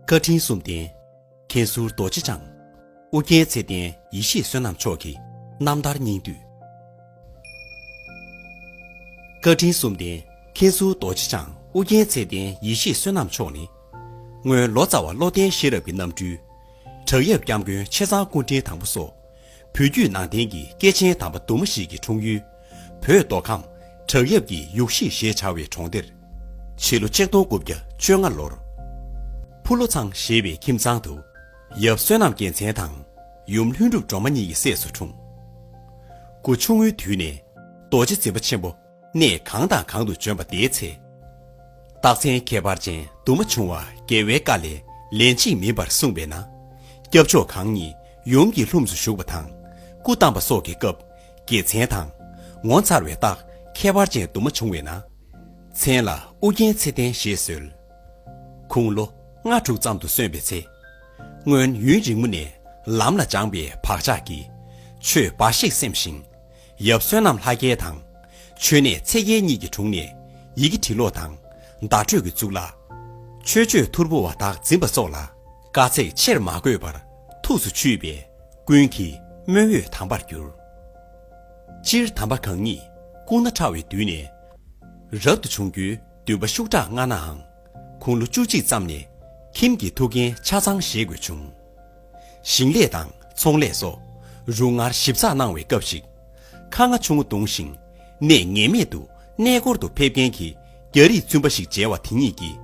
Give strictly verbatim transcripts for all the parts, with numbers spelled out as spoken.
བཀའ་དྲིན་གསུམ་ལྡན། མཁན་ཟུར་རྡོ་རྗེ་འཆང་། ཨུ་རྒྱན་ཚེ་བརྟན་ཡེ་ཤེས་བསོད་ནམས་མཆོག་གི་རྣམ་ཐར་སྙིང་བསྡུས། བཀའ་དྲིན་གསུམ་ལྡན། མཁན་ཟུར་རྡོ་རྗེ་འཆང་ཨུ་རྒྱན་ཚེ་བརྟན་ཡེ་ཤེས་བསོད་ནམས་མཆོག་ནི། སྔོན་ལོ་ཙཱ་བ་བློ་ལྡན་ཤེས་རབ་ཀྱི་རྣམ་སྤྲུལ། བྲག་གཡབ་སྐྱབས་མགོན་ཆེ་ཚང་སྐུ་ཕྲེང་དང་པོ་སོགས། བོད་བརྒྱུད་ནང་བསྟན་གྱི་སྐྱེས་ཆེན་དམ་པ་དུ་མ་ཞིག་གི་འཁྲུངས་ཡུལ། བོད་མདོ་ཁམས་བྲག་གཡབ་ཀྱི་ཡུག་གཞིས་ཞེས་བྱ་བའི་གྲོང་སྡེར། ཕྱི་ལོ་ཆིག་སྟོང་དགུ་བརྒྱ་བཅོ་ལྔ་ལོར། ཕུ་ལོ་ཚང་ཞེས་པའི་ཁྱིམ་ཚང་དུ། ཡབ་བསོད་ནམས་རྒྱལ་མཚན་དང་། ཡུམ་ལྷུན་གྲུབ་སྒྲོལ་མ་གཉིས་ཀྱི་སྲས་སུ་འཁྲུངས། སྐུ་ཆུང་ངུའི་དུས་ནས། རྡོ་རྗེ་འཛིན་པ་ཆེན་པོ། གནས་གང་དང་གང་དུ་བྱོན་པ་དེའི་ཚེ། རྟགས་མཚན་ཁྱད་པར་ཅན་དུ་མ་བྱུང་བ་རྒྱལ་བའི་བཀའ་ལས་ལན་གཅིག་མིན་པར་གསུངས་པས་ན། སྐྱབས་མཆོག་གང་ཉིད་ཡུམ་གྱི་ལྷུམས་སུ་ཞུགས་པ་དང་། སྐུ་བལྟམས་པ་སོགས་ཀྱི་སྐབས་དགེ་མཚན་དང་། ངོ་མཚར་བའི་རྟགས་ཁྱད་པར་ཅན་དུ་མ་བྱུང་བས་ན། མཚན་ལ་ཨུ་རྒྱན་ཚེ་བརྟན་ཞེས་གསོལ། དགུང་ལོ་ལྔ་དྲུག་ཙམ་དུ་སོན་པའི་ཚེ། སྔོན་ཡུན་རིང་མོ་ནས་ལམ་ལ་སྦྱངས་པའི་བག་ཆགས་ཀྱིས། ཆོས་འབའ་ཞིག་སེམས་ཤིང་། ཡབ་བསོད་ནམས་ལྷ་རྒྱལ་དང་། མཆོད་གནས་ཚེ་རྒྱལ་གཉིས་ཀྱི་དྲུང་ནས་ཡི་གེ་འབྲི་ཀློག་དང་བརྡ་སྤྲོད་ཀྱི་གཙུག་ལག། མཆོད་བརྗོད་ཐོར་བུ་བ་དག་འཛིན་པ་སོགས་ལ་དཀའ་ཚེགས་ཆེར་མ་དགོས་པར་ཐུགས་སུ་ཆུད་པས་ཀུན་གྱིས་སྨོན་འོས་དམ་པར་གྱུར། སྤྱིར་དམ་པ་གང་ཉིད་སྐུ་ན་ཕྲ་བའི་དུས་ནས་རབ་ཏུ་བྱུང་རྒྱུའི་འདུན་པ་ཤུགས་དྲག་མངའ་ནའང་། དགུང་ལོ་བཅུ་གཅིག་ཙམ་ནས་ཁྱིམ་གྱི་ཐུགས་འགན་ཆ་ཚང་བཞེས་དགོས་བྱུང་། ཞིང་ལས་དང་ཚོང་ལས་སོགས་རུ་སྔར་ཞིབ་ཚགས་གནང་བའི་སྐབས་ཤིག་ཁ་རྔ་ཆུང་ངུ་བརྡུངས་ཤིང་གནས་ངེས་མེད་དུ་གནས་སྐོར་དུ་ཕེབས་མཁན་གྱི་རྒྱ་རིགས་བཙུན་པ་ཞིག་མཇལ་བ་དེ་ཉིད་ཀྱིས་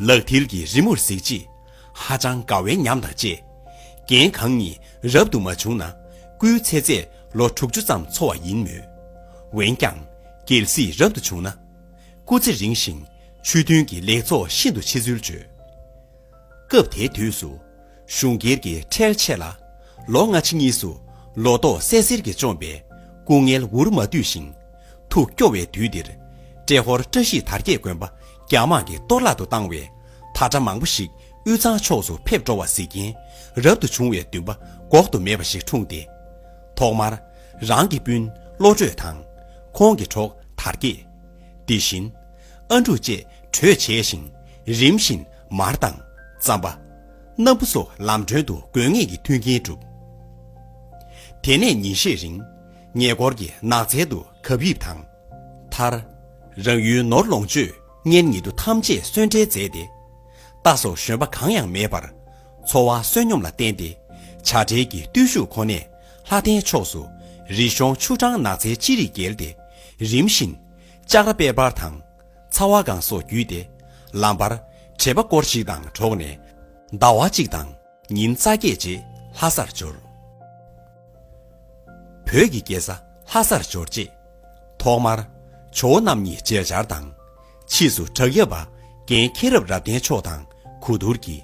ལག་མཐིལ་གྱི་རི་མོར་གཟིགས་རྗེས་ཧ་ཅང་དགའ་བའི་ཉམས་དང་བཅས། རྒན་གང་ཉིད་རབ་ཏུ་མ་བྱུང་ན་སྐུའི་ཚེ་ཚད་ལོ་དྲུག་ཅུ་ཙམ་འཚོ་བ་ཡིན་མོད། འོན་ཀྱང་རྒྱལ་སྲིད་རབ་ཏུ་བྱུང་ན། སྐུ་ཚེ་རིང་ཞིང་ཆོས་མཐུན་གྱི་ལེགས་ཚོགས་ཤིན་ཏུ་ཆེ་ཚུལ་བརྗོད། སྐབས་དེའི་དུས་སུ་གཞུང་སྒེར་གྱི་ཁྲལ་ཆེ་ལ། ལོ་སྔ་ཕྱི་གཉིས་སུ་ལོ་ཏོག་སད་སེར་གྱིས་བཅོམ་པས་སྐུ་ངལ་འུར་མ་སྡུད་ཞིང་། ཐུགས་སྐྱོ་བའི་དུས་འདིར་ཏྲེ་ཧོར་བཀྲ་ཤིས་དར་རྒྱས་དགོན་པ་རྒྱ་དམག་གིས་གཏོར་བརླག་ཏུ་བཏང་བས་དར་ཁྲ་མང་པོ་ཞིག་དབུས་གཙང་ཕྱོགས་སུ་ཕེབས་འགྲོ་བ་གཟིགས་མཁན་རབ་ཏུ་བྱུང་བའི་འདུན་པ་འགོག་ཏུ་མེད་པ་ཞིག་འཁྲུངས་ཏེ། ཐོག་མར་རང་གི་སྤུན་བློ་གྲོས་དང་། ཁོང་གི་གྲོགས་དར་རྒྱས། དེ་བཞིན་ཨ་འབྲུག་བཅས་གྲོས་བྱས་ཤིང་རིམ་བཞིན་མར་དང་རྩམ་པ། སྣམ་བུ་སོགས་ལམ་གྲོན་དུ་དགོས་ངེས་ཀྱི་མཐུན་རྐྱེན་བསྒྲུབས། དེ་ནས་ཉིན་ཤས་རིང་ཉེ་འཁོར་གྱི་ནགས་ཚལ་དུ་གབ་ཡིབ་དང་། མཐར། རང་ཡུལ་ནོར་ལོངས་སྤྱོད་གཉེན་ཉེ་དུ་ཐམས་ཅད་གསོལ་འདྲེན་མཛད་དེ། རྟ་སོགས་ཞོན་པ་གང་ཡང་མེད་པར། འཚོ་བ་བསོད་སྙོམས་ལ་བརྟེན་ཏེ། བྱ་བྲལ་གྱི་བརྟུལ་ཞུགས་ཁོ་ནས་ལྷ་ལྡན་ཕྱོགས་སུ་རི་གཤོང་ཆུ་འཕྲང་ནགས་ཚལ་ཅི་རིགས་བརྒལ་ཏེ། རིམ་བཞིན་ལྕགས་ར་པད་འབར་དང་ཚ་བ་སྒང་སོགས་བརྒྱུད་དེ། ལམ་བར་དྲེལ་པ་སྐོར་ཞིག་དང་འགྲོགས་ནས་ཟླ་བ་གཅིག་དང་ཉིན་རྩ་བརྒྱད་རྗེས་ལྷ་སར་འབྱོར། བོད་ཀྱི་རྒྱལ་ས་ལྷ་སར་འབྱོར་རྗེས། ཐོག་མར་ཇོ་བོ་རྣམ་གཉིས་མཇལ་བཅར་དང་། ཕྱིས་སུ་བྲག་གཡབ་པ་རྒན་མཁྱེན་རབ་རབ་བརྟན་མཆོག་དང་གོ་བསྡུར་གྱིས།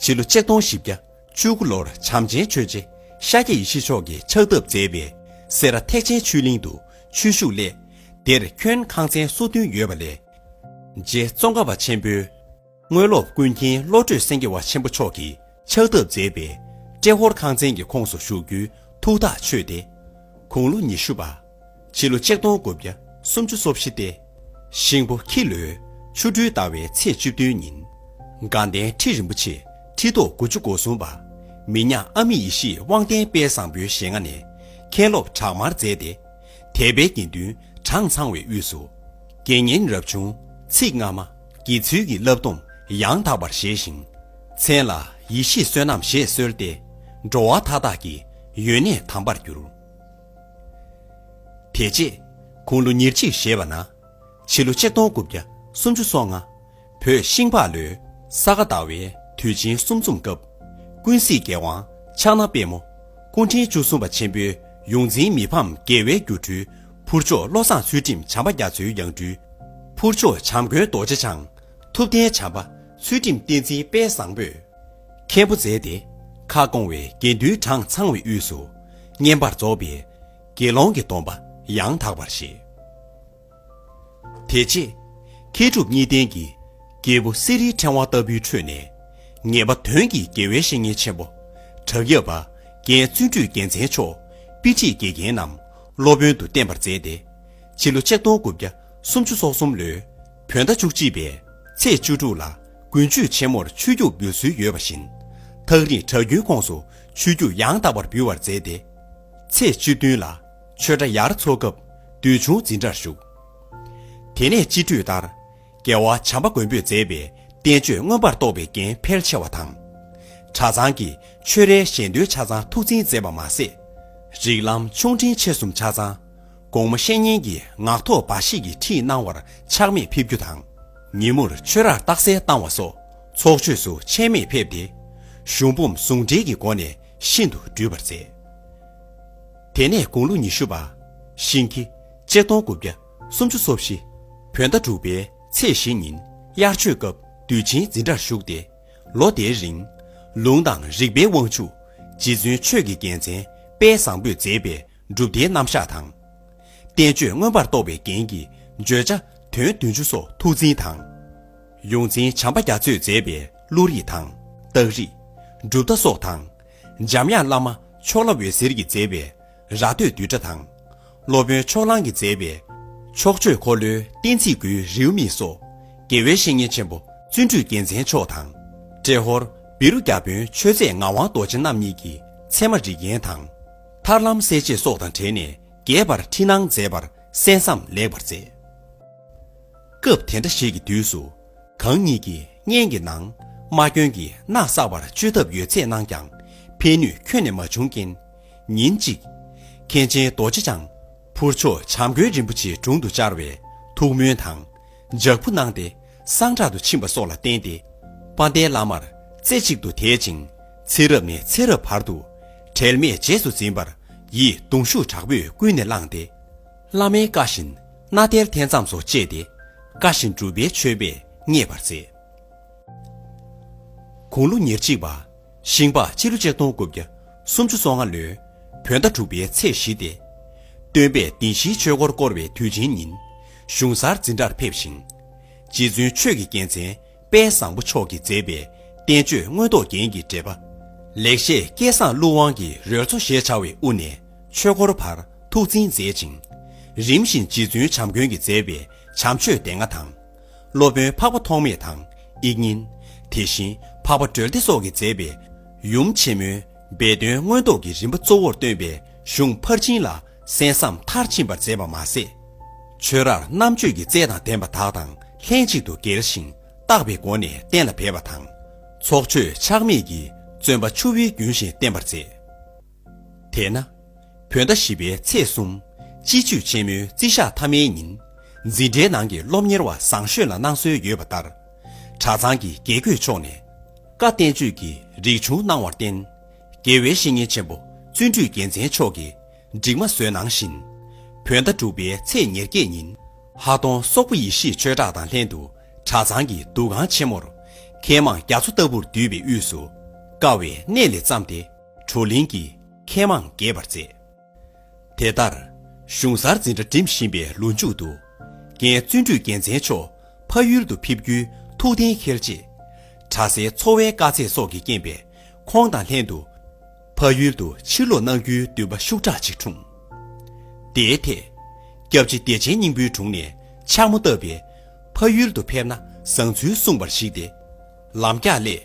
ཕྱི་ལོ་ཆིག་སྟོང་བཞི་བརྒྱ་བཅུ་དགུ་ལོར་བྱམས་ཆེན་ཆོས་རྗེ་ཤཱཀྱ་ཡེ་ཤེས་མཆོག་གིས་ཕྱག་བཏབ་མཛད་པའི་སེ་ར་ཐེག་ཆེན་ཆོས་གླིང་དུ་ཆོས་ཞུགས་སླད། དེར་ཁྱོན་ཁང་ཚན་སོ་བདུན་ཡོད་པ་ལས། རྗེ་ཙོང་ཁ་པ་ཆེན་པོའི་དངོས་སློབ་ཀུན་མཁྱེན་བློ་གྲོས་སེང་གེ་བ་ཆེན་པོ་མཆོག་གིས་ཕྱག་བཏབ་མཛད་པའི་ཏྲེ་ཧོར་ཁང་ཚན་གྱི་ཁོངས་སུ་ཞུགས་རྒྱུའི་ཐུགས་ཐག་ཆོད་དེ། དགུང་ལོ་ཉི་ཤུ་པ། ཕྱི་ལོ་ཆིག་སྟོང་དགུ་བརྒྱ་སུམ་ཅུ་སོ་བཞི་སྟེ། ཤིང་ཕོ་ཁྱི་ལོའི་ཆོ་འཕྲུལ་ཟླ་བའི་ཚེས་བཅུ་བདུན་ཉིན། དགའ་ལྡན་ཁྲི་རིན་པོ་ཆེ་ཁྲི་ཐོག་དགུ་བཅུ་གོ་གསུམ་པ། མི་ཉག་ཨ་མི་ཡེ་ཤེས་དབང་ལྡན་དཔལ་བཟང་པོའི་ཞལ་སྔ་ནས་མཁན་སློབ་བྲག་དམར་མཛད་དེ། དད་པའི་དགེ་འདུན་གྲངས་ཚང་བའི་དབུས་སུ། དགེ་བསྙེན་རབ་བྱུང་ཚིག་སྔ་མ་དགེ་ཚུལ་གྱི་བསླབ་སྡོམ་ཡང་དག་པར་བཞེས་ཤིང་། མཚན་ལ་ཡེ་ཤེས་བསོད་ནམས་ཞེས་གསོལ་ཏེ། འགྲོ་བ་མཐའ་དག་གི་ཡོན་གནས་དམ་པར་གྱུར། དེ་རྗེས་དགུང་ལོ་ཉེར་གཅིག་བཞེས་པ་ན། ཕྱི་ལོ་ཆིག་སྟོང་དགུ་བརྒྱ་སུམ་ཅུ་སོ་ལྔ། བོད་ཤིང་ལྤགས་ལོའི་ས་ག་ཟླ་བའི་དུས་ཆེན་གསུམ་འཛོམས་སྐབས། ཀུན་གཟིགས་རྒྱལ་དབང་ཕྱག་ན་པདྨོ་སྐུ་ཕྲེང་བཅུ་གསུམ་པ་ཆེན་པོའི་ཡོངས་འཛིན་མི་ཕམ་རྒྱལ་བའི་སྒྱུ་འཕྲུལ་ཕུར་ལྕོག་བློ་བཟང་ཚུལ་ཁྲིམས་བྱམས་པ་རྒྱ་མཚོའི་ཡང་སྤྲུལ་ཕུར་ལྕོག་བྱམས་མགོན་རྡོ་རྗེ་འཆང་ཐུབ་བསྟན་བྱམས་པ་ཚུལ་ཁྲིམས་བསྟན་འཛིན་དཔལ་བཟང་པོས་མཁན་པོ་མཛད་དེ། ཁ་སྐོང་བའི་དགེ་འདུན་གྲངས་ཚང་བའི་དབུས་སུ་བསྙེན་པར་རྫོགས་པའི་དགེ་སློང་གི་སྡོམ་པ་ཡང་དག་པར་བཞེས། དེ་རྗེས་མཁས་གྲུབ་གཉིས་ལྡན་གྱི་རྒྱལ་པོ་གསེར་རིའི་ཕྲེང་བ་ལྟ་བུའི་ཁྲོད་ནས་ངེས་པ་དོན་གྱི་དགེ་བའི་བཤེས་གཉེན་ཆེན་པོ་བྲག་གཡབ་པ་རྒན་བརྩོན་འགྲུས་རྒྱལ་མཚན་མཆོག་དཔེ་ཁྲིད་དགེ་རྒན་ནམ་སློབ་དཔོན་དུ་བསྟེན་པར་མཛད་དེ། ཕྱི་ལོ་ཆིག་སྟོང་དགུ་བརྒྱ་སུམ་ཅུ་སོ་གསུམ་ལོའི་བོད་ཟླ་བཅུ་གཅིག་པའི་ཚེས་བཅུ་དྲུག་ལ་ དགུན་ཆོས་ཆེན་མོར་ཆོས་རྒྱུགས་འབུལ་སྲོལ་ཡོད་པ་བཞིན། ཐག་རིང་གྲྭ་རྒྱུན་ཁོངས་སུ་ཆོས་རྒྱུགས་ཡང་དག་པར་འབུལ་བར་མཛད་དེ། ཚེས་བཅུ་བདུན་ལ་ཆོས་གྲྭ་ཡར་འཚོགས་སྐབས་འདོད་ཆུང་འཛིན་གྲྭར་ཞུགས། དེ་ནས་སྤྱི་འགྲོས་ལྟར། རྒྱལ་བ་བྱམས་པ་མགོན་པོས་མཛད་པའི་བསྟན་བཅོས་མངོན་པར་རྟོགས་པའི་རྒྱན་ཕལ་ཆེ་བ་དང་། གྲྭ་ཚང་གི་ཆོས་རའི་ཞལ་འདོན་ཆ་ཚང་ཐུགས་འཛིན་མཛད་པ་མ་ཟད། རིགས་ལམ་ཆུང་འབྲིང་ཆེ་གསུམ་ཆ་ཚང་། དགོང་མོ་བཤེས་གཉེན་གྱིས་ངག་ཐོག་འབའ་ཞིག་གི་ཁྲིད་གནང་བར་ཕྱག་མིག་ཕེབས་རྒྱུ་དང་། ཉིན་མོར་ཆོས་རར་རྟགས་གསལ་བཏང་བ་སོགས་ཚོགས་ཆོས་སུ་ཆད་མེད་ཕེབས་ཏེ། གཞུང་འབུམ་ཟུང་འབྲེལ་གྱི་སྒོ་ནས་ཤིན་ཏུ་སྤྲུལ་པར་མཛད། དེ་ནས་དགུང་ལོ་ཉི་ཤུ་པ། ཤིང་ཁྱི། ཆིག་སྟོང་དགུ་བརྒྱ་སུམ་ཅུ་སོ་བཞི། བོད་ཟླ་དྲུག་པའི་ཚེས་བཞི་ཉིན་དབྱར་ཆོས་སྐབས་དུས་ཆེན་འཛིན་གྲྭར་ཞུགས་ཏེ། ལོ་དེའི་རིང་། ལུང་དང་རིག་པའི་དབང་ཕྱུག་རྗེ་བཙུན་ཆོས་ཀྱི་རྒྱལ་མཚན་དཔལ་བཟང་པོས་མཛད་པའི་སྒྲུབ་སྡེའི་རྣམ་གཞག་དང་། བསྟན་བཅོས་མངོན་པར་རྟོགས་པའི་རྒྱན་གྱི་བརྗོད་བྱ་དོན་བདུན་ཅུ་སོགས་ཐུགས་འཛིན་དང་། ཡོངས་འཛིན་བྱམས་པ་རྒྱ་མཚོས་མཛད་པའི་བློ་རིག་དང་། རྟགས་རིག་གྲུབ་མཐའ་སོགས་དང་། འཇམ་དབྱངས་བླ་མ་ཕྱོགས་ལ་འོད་ཟེར་གྱིས་མཛད་པའི་ར་སྟོད་བསྡུས་གྲྭ་དང་། སློབ་དཔོན་ཕྱོགས་གླང་གིས་མཛད་པའི་ཕྱོགས་ཆོས་འཁོར་ལོའི་གཏན་ཚིགས་དགུའི་རེའུ་མིག་སོགས། དགེ་བའི་བཤེས་གཉེན་ཆེན་པོ་བརྩོན་འགྲུས་རྒྱལ་མཚན་མཆོག་དང་། ཏྲེ་ཧོར་བི་རུ་བརྒྱ་དཔོན་ཆོས་མཛད་ངག་དབང་རྡོ་རྗེ་རྣམ་གཉིས་ཀྱི་ཚད་མ་རིག་གནས་དང་། ཐར་ལམ་གསལ་བྱེད་སོགས་དང་འབྲེལ་ནས་རྒྱས་པར་ཁྲིད་གནང་མཛད་པར་གསན་བསམ་ལེགས་པར་མཛད། སྐབས་དེ་འདྲ་ཞིག་གི་དུས་སུ། གང་ཉིད་ཀྱིས་བརྙན་གྱི་ནང་རྨ་སྐྱོན་གྱིས་སྣག་བསགས་པར་བཅོས་ཐབས་ཡོད་ཚད་གནང་ཀྱང་ཕན་ནུས་ཁྱོན་ནས་མ་བྱུང་རྐྱེན། ཉིན་གཅིག་མཁན་ཆེན་རྡོ་རྗེ་འཆང་ཕུར་ལྕོག་བྱམས་མགོན་རིན་པོ་ཆེའི་དྲུང་དུ་བཅར་བས་ཐུགས་སྨོན་དང་། ལྗགས་ཕུ་གནང་སྟེ་སངས་དྲག་ཏུ་ཕྱིན་པ་སོགས་ལ་བརྟེན་ཏེ། དཔལ་ལྡན་བླ་མར་རྩེ་གཅིག་ཏུ་དད་ཅིང་ཚེ་རབས་ནས་ཚེ་རབས་བར་དུ་འབྲལ་མེད་རྗེས་སུ་འཛིན་པར་ཡིད་གདུང་ཤུགས་དྲག་པོས་ཀུན་ནས་བསླངས་ཏེ། བླ་མའི་བཀའ་བཞིན་སྣ་གཏེར་ཐེ་ཚོམ་སོགས་བཅད་དེ། བཀའ་བཞིན་སྒྲུབ་པའི་མཆོད་པས་མཉེས་པར་མཛད། དགུང་ལོ་ཉེར་གཅིག་པ། ཤིང་ལྤགས་སྤྱི་ལོ་ཆིག་སྟོང་དགུ་བརྒྱ་སུམ་ཅུ་སོ་ལྔ་ལོའི་བོད་ཟླ་དྲུག་པའི་ཚེས་བཞི་སྟེ། སྟོན་པས་བདེན་བཞིའི་ཆོས་འཁོར་བསྐོར་བའི་དུས་ཆེན་ཉིན། གཞུང་སར་འཛིན་གྲྭར་ཕེབས་ཤིང་། རྗེ་བཙུན་ཆོས་ཀྱི་རྒྱལ་མཚན་དཔལ་བཟང་པོ་མཆོག་གིས་མཛད་པའི་བསྟན་བཅོས་མངོན་རྟོགས་རྒྱན་གྱི་འགྲེལ་པ། ལེགས་བཤད་སྐལ་བཟང་ཀླུ་དབང་གི་རོལ་མཚོ་ཞེས་བྱ་བའི་དབུ་ནས་ཆོས་འཁོར་བར་ཐུགས་འཛིན་མཛད་ཅིང་། རིམ་བཞིན་རྗེ་བཙུན་བྱམས་མགོན་གྱིས་མཛད་པའི་བྱམས་ཆོས་སྡེ་ལྔ་དང་། སློབ་དཔོན་འཕགས་པ་ཐོགས་མེད་དང་དབྱིག་གཉེན། དེ་བཞིན་འཕགས་པ་སྒྲོལ་ལྡེ་སོགས་ཀྱིས་མཛད་པའི་ཡུམ་ཆེན་མོའི་སྦས་དོན་མངོན་རྟོགས་ཀྱི་རིམ་པ་གཙོ་བོར་སྟོན་པའི་གཞུང་ཕར་ཕྱིན་ལ་གསན་བསམ་མཐར་ཕྱིན་པར་མཛད་པ་མ་ཟད། ཆོས་རར་རྣམ་དཔྱོད་ཀྱི་རྩལ་དང་ལྡན་པ་དག་དང་ལྷན་ཅིག་ཏུ་འགལ་ཞིང་བརྟག་པའི་སྒོ་ནས་གཏན་ལ་འབེབས་པ་དང་། ཚོགས་ཆོས་ཆག་མེད་ཀྱིས་བརྩོན་པ་ཆུ་བོའི་རྒྱུན་བཞིན་བསྟེན་པར་མཛད། དེས་ན། བོད་ཟླ་བཞི་པའི་ཚེས་གསུམ། སྤྱི་ཆོས་ཆེན་མོའི་རྩིས་ཞག་ཐ་མའི་ཉིན། འཛིན་གྲྭའི་ནང་གི་སློབ་གཉེར་བ་བཟང་ཤོས་ལ་གནང་སྲོལ་ཡོད་པ་ལྟར། གྲྭ་ཚང་གི་དགེ་བསྐོས་མཆོག་ནས། བཀའ་བསྟན་བཅོས་ཀྱི་རིགས་ཆུང་གནང་བར་བརྟེན། དགེ་བའི་བཤེས་གཉེན་ཆེན་པོ་བརྩོན་འགྲུས་རྒྱལ་མཚན་མཆོག་གིས་བསྒྲིགས་མ་བཟོས་གནང་བཞིན། བོད་ཟླ་དྲུག་པའི་ཚེས་ཉེར་བརྒྱད་ཉིན། ཧ་ཏོང་སོག་པོ་ཡེ་ཤེས་ཆོས་གྲགས་དང་ལྷན་དུ་གྲྭ་ཚང་གི་འདུ་ཁང་ཆེན་མོར། མཁས་མང་རྒྱ་མཚོ་ལྟ་བུར་འདུས་པའི་དབུས་སུ། དཀའ་བའི་གནས་ལས་བརྩམས་ཏེ། བགྲོ་གླེང་གིས་མཁས་མང་རྒྱས་པར་མཛད། དེ་ལྟར། གཞུང་སར་འཛིན་གྲྭ་འགྲིམ་བཞིན་པའི་ལོ་མཇུག་ཏུ། རྒན་བརྩོན་འགྲུས་རྒྱལ་མཚན་མཆོག་ཕ་ཡུལ་དུ་ཕེབས་རྒྱུའི་ཐུགས་གཏན་འཁེལ་རྗེས། གྲྭ་སའི་འཚོ་བའི་དཀའ་ཚེགས་སོགས་ཀྱི་རྐྱེན་པས། ཁོང་དང་ལྷན་དུ་ཕ་ཡུལ་དུ་ཕྱིར་ལོག་གནང་རྒྱུའི་འདུན་པ་ཤུགས་དྲག་ཅིག་འཁྲུངས། དེའི་ཐད། སྐྱབས་རྗེ་བདེ་ཆེན་སྙིང་པོའི་དྲུང་ནས་ཕྱག་མོ་བཏབ་པས། ཕ་ཡུལ་དུ་ཕེབས་ན་བཟང་ཚུལ་གསུངས་པར་གཞིགས་ཏེ། ལམ་རྒྱགས་ལས་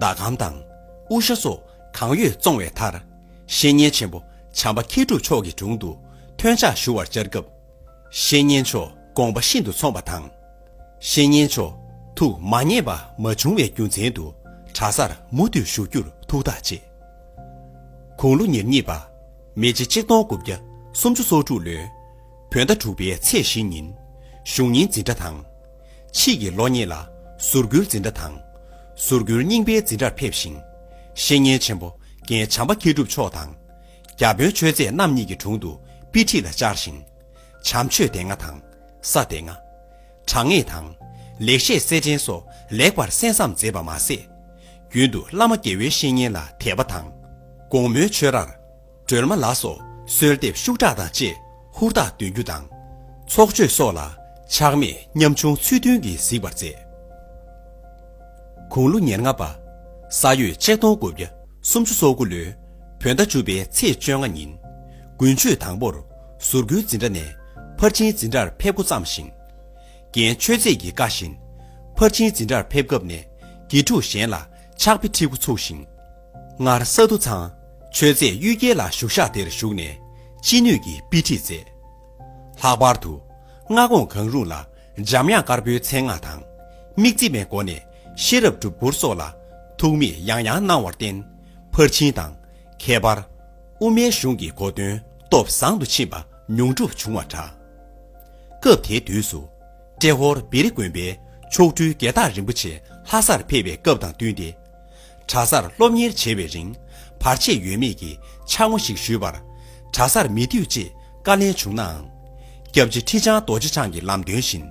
ཟླ་གམ་དང་དབུ་ཞྭ་སོགས་གང་ཡོད་བཙོང་བའི་མཐར། བཤེས་གཉེན་ཆེན་པོ་བྱམས་པ་མཁས་གྲུབ་མཆོག་གི་དྲུང་དུ་ཐོན་ཕྱག་ཞུ་བར་བཅར་སྐབས། བཤེས་གཉེན་མཆོག་དགོངས་པ་ཤིན་ཏུ་ཚོམས་པ་དང་། བཤེས་གཉེན་མཆོག་ཐུགས་མ་མཉེས་པ་མ་བྱུང་བའི་རྒྱུ་མཚན་དུ་གྲྭ་སར་མུ་མཐུད་བཞུགས་རྒྱུར་ཐུགས་ཐག་བཅད། དགུང་ལོ་ཉེར་གཉིས་པ། མེ་བྱི་ཆིག་སྟོང་དགུ་བརྒྱ་སུམ་ཅུ་སོ་དྲུག་ལོའི་བོད་ཟླ་དྲུག་པའི་ཚེས་བཞི་ཉིན། གཞུང་གཉེར་འཛིན་གྲྭ་དང་། ཕྱིས་ཀྱི་ལོ་གཉིས་ལ་ཟུར་བཀུར་འཛིན་གྲྭ་དང་། ཟུར་བཀུར་རྙིང་པའི་འཛིན་གྲྭར་ཕེབས་ཤིང་། བཤེས་གཉེན་ཆེན་པོ་རྒན་བྱམས་པ་མཁས་གྲུབ་མཆོག་དང་། བརྒྱ་དཔོན་ཆོས་མཛད་རྣམ་གཉིས་ཀྱི་དྲུང་དུ་དཔེ་ཁྲིད་ལ་བཅར་ཞིང་། བྱམས་ཆོས་སྡེ་ལྔ་དང་། ས་སྡེ་ལྔ། དྲང་ངེས་དང་། ལེགས་བཤད་གསེར་ཕྲེང་སོགས་ལེགས་པར་གསན་བསམ་མཛད་པ་མ་ཟད། རྒྱུན་དུ་བླ་མ་དགེ་བའི་བཤེས་གཉེན་ལ་དད་པ་དང་། དགོང་མོའི་ཆོས་རར། སྒྲོལ་མ་ལ་སོགས་གསོལ་འདེབས་ཤུགས་དྲག་དང་བཅས་ཧུར་ཐག་འདོན་རྒྱུ་དང་། ཚོགས་ཆོས་སོགས་ལ་ཆག་མེད་ཉམ་ཆུང་ཚུལ་མཐུན་གྱིས་གཟིགས་པར་མཛད། དགུང་ལོ་ཉེར་ལྔ་པ། ས་ཡོས་ཆིག་སྟོང་དགུ་བརྒྱ་སུམ་ཅུ་སོ་དགུ་ལོའི་བོད་ཟླ་བཅུ་པའི་ཚེས་བཅོ་ལྔ་ཉིན། དགུན་ཆོས་དང་པོར་ཟུར་བཀུར་འཛིན་གྲྭ་ནས་ཕར་ཕྱིན་འཛིན་གྲྭར་ཕེབས་འགོ་བརྩམས་ཤིང་། རྒན་ཆོས་མཛད་ཀྱི་བཀའ་བཞིན། ཕར་ཕྱིན་འཛིན་གྲྭར་ཕེབས་སྐབས་ནས་ དགེ་ཕྲུག་གཞན་ལ་ཕྱག་དཔེ་ཁྲིད་འགོ་ཚུགས་ཤིང་། སྔར་ས་འདུ་ཚང་ཆོས་རྩེ་གཡུལ་རྒྱལ་ལ་བཞུགས་ཤག་དེར་བཞུགས་ནས་ཅི་ནུས་ཀྱིས་དཔེ་ཁྲིད་མཛད། ལྷག་པར་དུ་སྔ་དགོང་གང་རུང་ལ་འཇམ་དབྱངས་དཀར་པོའི་མཚན་སྔགས་དང་། དམིགས་བརྩེ་མའི་སྒོ་ནས་ཤེས་རབ་སྒྲུབ་སྐོར་སོགས་ལ་ཐུགས་དམིགས་ཡང་ཡང་གནང་བར་བརྟེན། ཕར་ཕྱིན་དང་། ཁྱད་པར་དབུ་མའི་གཞུང་གི་གོ་དོན་སྟོབས་བཟང་དུ་ཕྱིན་པ་མྱོང་གྲུབ་བྱུང་བ་འདྲ། སྐབས་དེའི་དུས་སུ། ཏྲེ་ཧོར་བེ་རི་དགོན་པའི་མཆོག་སྤྲུལ་དགེ་སྟག་རིན་པོ་ཆེ་ལྷ་སར་ཕེབས་པའི་སྐབས་དང་བསྟུན་ཏེ། གྲྭ་སར་སློབ་གཉེར་བྱེད་པའི་རིང་བར་ཆད་ཡོད་མེད་ཀྱི་ཕྱག་དངོས་ཤིག་ཞུས་པར། གྲྭ་སར་མི་འདུས་ཅེས་བཀའ་ལན་བྱུང་ནའང་། སྐྱབས་རྗེ་ཁྲི་བྱང་རྡོ་རྗེ་འཆང་གི་ལམ་སྟོན་བཞིན།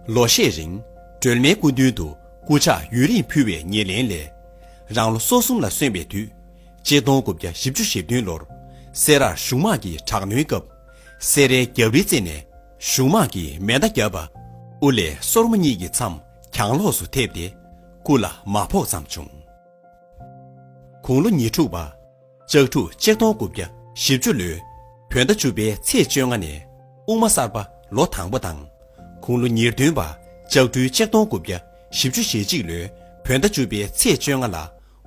ལོ་ཤས་རིང་སྒྲོལ་མའི་སྐུ་མདུན་དུ་སྐུ་ཕྱག་ཡུན་རིང་ཕུལ་བའི་ཉེར་ལེན་ལས། རང་ལོ་སོ་གསུམ་ལ་སོན་པའི་དུས། ཆིག་སྟོང་དགུ་བརྒྱ་བཞི་བཅུ་ཞེ་བདུན་ལོར། སེ་རར་གཞུང་དམག་གི་དྲག་གནོན་སྐབས། སེ་རའི་རྒྱབ་རིའི་རྩེ་ནས་གཞུང་དམག་གིས་མེ་མདའ་བརྒྱབ་པ། དབུ་ལས་སོར་མོ་གཉིས་ཀྱི་མཚམས་གྱང་ལོགས་སུ་ཐེབས་ཏེ། སྐུ་ལ་མ་ཕོག་ཙམ་བྱུང་། དགུང་ལོ་ཉེར་དྲུག་པ། ལྕགས་འབྲུག་ཆིག་སྟོང་དགུ་བརྒྱ་བཞི་བཅུ་ལོའི་བོད་ཟླ་བཅུ་པའི་ཚེས་བཅོ་ལྔ་ནས་དབུ་མ་གསར་པ་ལོ་དང་པོ་དང་། དགུང་ལོ་ཉེར་བདུན་པ། ལྕགས་སྦྲུལ་ཆིག་སྟོང་དགུ་བརྒྱ་བཞི་བཅུ་ཞེ་གཅིག་ལོའི་བོད་ཟླ་བཅུ་པའི་ཚེས་བཅོ་ལྔ་ལ་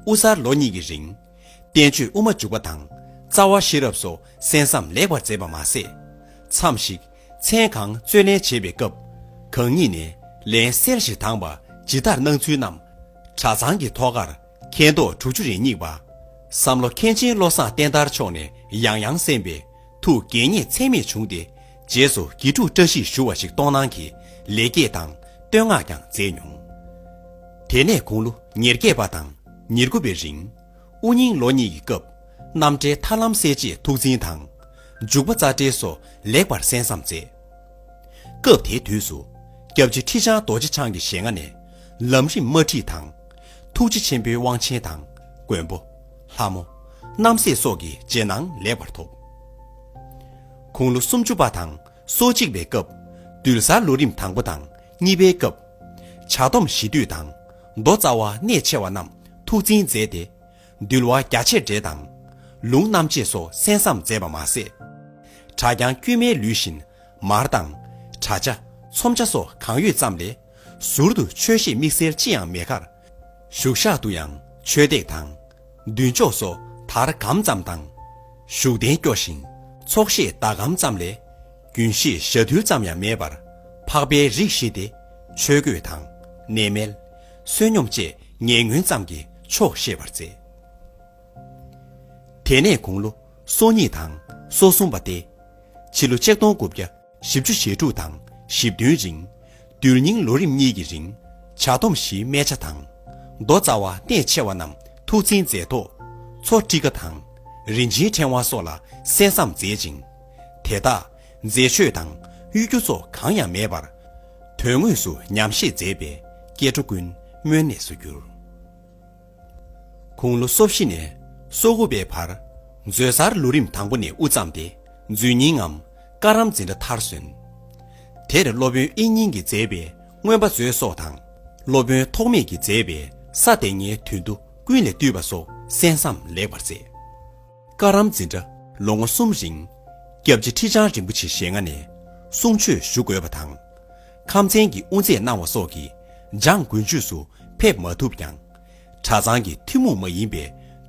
དབུ་གསར་ལོ་གཉིས་ཀྱི་རིང་། བསྟན་བཅོས་དབུ་མ་འཇུག་པ་དང་རྩ་བ་ཤེས་རབ་སོགས་གསན་བསམ་ལེགས་པར་མཛད་པ་མ་ཟད། མཚམས་ཤིག་མཚན་གང་རྩོད་ལེན་བྱེད་པའི་སྐབས། གང་ཉིད་ནས་ལན་གསལ་ཞིག་དང་པ་ཇི་ལྟར་གནང་ཚུལ་རྣམས། གྲྭ་ཚང་གི་ཐོག་ཁར་མཁྱེན་རྟོགས་དྲུག་ཅུ་རེ་གཉིས་པ། བསམ་བློ་མཁན་ཆེན་བློ་བཟང་བསྟན་དར་མཆོག་ནས་ཡང་ཡང་གསན་པས་ཐུགས་དགྱེས་མཉེས་ཚད་མེད་བྱུང་སྟེ། རྗེས་སུ་དགེ་ཕྲུག་བཀྲ་ཤིས་ཞུ་བ་ཞིག་གཏོང་གནང་གིས་ལེགས་སྐྱེས་དང་བསྟོད་བསྔགས་ཀྱང་མཛད་མྱོང་། དེ་ནས་དགུང་ལོ་ཉེར་བརྒྱད་པ་དང་ཉེར་དགུ་པའི་རིང་། དབུ་རྙིང་ལོ་གཉིས་ཀྱི་སྐབས་རྣམ་འགྲེལ་ཐར་ལམ་གསལ་བྱེད་ཐུགས་འཛིན་དང་། འཇུག་པ་རྩ་འགྲེལ་སོགས་ལེགས་པར་གསན་བསམ་མཛད། སྐབས་དེའི་དུས་སུ། སྐྱབས་རྗེ་ཁྲི་བྱང་རྡོ་རྗེ་འཆང་གི་ཞལ་སྔ་ནས་ལམ་རིམ་དམར་ཁྲིད་དང་། ཐུགས་རྗེ་ཆེན་པོའི་དབང་ཆེན་དང་། མགོན་པོ། ལྷ་མོ། རྣམ་སྲས་སོགས་ཀྱི་རྗེས་གནང་ལེགས་པར་ཐོབ། དགུང་ལོ་སུམ་ཅུ་པ་དང་སོ་གཅིག་པའི་སྐབས། འདུལ་གསར་ལོ་རིམ་དང་པོ་དང་གཉིས་པའི་སྐབས། བྱ་སྡོམ་ཞི་དུལ་དང་། མདོ་རྩ་བ་གནད་ཆེ་བ་རྣམས་ཐུགས་འཛིན་མཛད་དེ། འདུལ་བ་རྒྱ་ཆེར་འགྲེལ་དང་། ལུང་རྣམ་འབྱེད་སོགས་གསན་བསམ་མཛད་པ་མ་ཟད། གྲྭ་རྐྱང་དཀྱུས་མའི་ལུས་བཞིན་མར་དང་། གྲྭ་ཆ། ཚོམས་ཆ་སོགས་གང་ཡོད་ཙམ་ལས། ཟུར་དུ་ཆོས་བཤད་དམིགས་བསལ་ཅི་ཡང་མེད་ཁར། བཞུགས་ཤག་ཏུ་ཡང་མཆོད་སྟེགས་དང་། མདུན་ཅོག་སོགས་དར་སྒམ་ཙམ་དང་། བཞུགས་གདན་སྐྱོ་ཞིང་ཚོགས་བཤད་ཟླ་སྒམ་ཙམ་ལས། རྒྱུན་ཤེས་ཞྭ་ཐུལ་ཙམ་ཡང་མེད་པར། འཕགས་པའི་རིགས་བཞི་སྟེ། ཆོས་གོས་དང་། གནས་མལ། བསོད་སྙོམས་བཅས་ཉེ་སྔོན་ཙམ་གྱི་ཆོག་ཤེས་པར་མཛད། དེ་ནས་དགུང་ལོ་སོ་གཉིས་དང་སོ་གསུམ་པ་སྟེ། ཕྱི་ལོ་ཆིག་སྟོང་དགུ་བརྒྱ་བཞི་བཅུ་ཞེ་དྲུག་དང་བཞི་བདུན་རིང་། རྡུལ་སྙིང་ལོ་རིམ་གཉིས་ཀྱི་རིང་། བྱ་སྡོམ་བཞིའི་སྨད་ཆ་དང་། མདོ་རྩ་བ་གནད་ཆེ་བ་རྣམས་ཐུགས་འཛིན་མཛད་ཐོག་མཚོ་ཊཱི་ཀ་དང་། རིན་ཆེན་ཕྲེང་བ་སོགས་ལ་གསན་བསམ་མཛད་ཅིང་། དེ་དག་མཛེས་ཆོས་དང་གཡོ་སྒྱུ་སོགས་གང་ཡང་མེད་པར། དོན་དངོས་སུ་ཉམས་བཞེས་མཛད་པས་སྐྱེ་འགྲོ་ཀུན་སྨོན་གནས་སུ་གྱུར། དགུང་ལོ་སོ་བཞི་ནས་སོ་དགུ་པའི་བར། མཛོད་གསར་ལོ་རིམ་དང་པོ་ནས་དབུ་བརྩམས་ཏེ། མཛོད་རྙིང་ངམ་བཀའ་རམས་འཛིན་གྲྭ་མཐར་སོན། དེར་སློབ་དཔོན་དབྱིག་གཉེན་གྱིས་མཛད་པའི་མངོན་པ་མཛོད་སོགས་དང་། སློབ་དཔོན་ཐོགས་མེད་ཀྱིས་མཛད་པའི་ས་སྡེ་ལྔའི་དོན་བསྡུ་ཀུན་ལས་བཏུས་པ་སོགས་གསན་བསམ་ལེགས་པར་མཛད། བཀའ་རམས་འཛིན་གྲྭ་ལོ་ངོ་གསུམ་རིང་། སྐྱབས་རྗེ་ཁྲི་བྱང་རིན་པོ་ཆེའི་ཞལ་སྔ་ནས་གསུང་ཆོས་ཞུ་དགོས་པ་དང་། ཁམས་ཚན་གྱི་དབུ་མཛད་གནང་བ་སོགས་ཀྱིས་འཇང་དགུན་ཆོས་སུ་ཕེབས་མ་ཐུབ་ཀྱང་། གྲྭ་ཚང་གི་ཐུན་མོང་མ་ཡིན་པའི་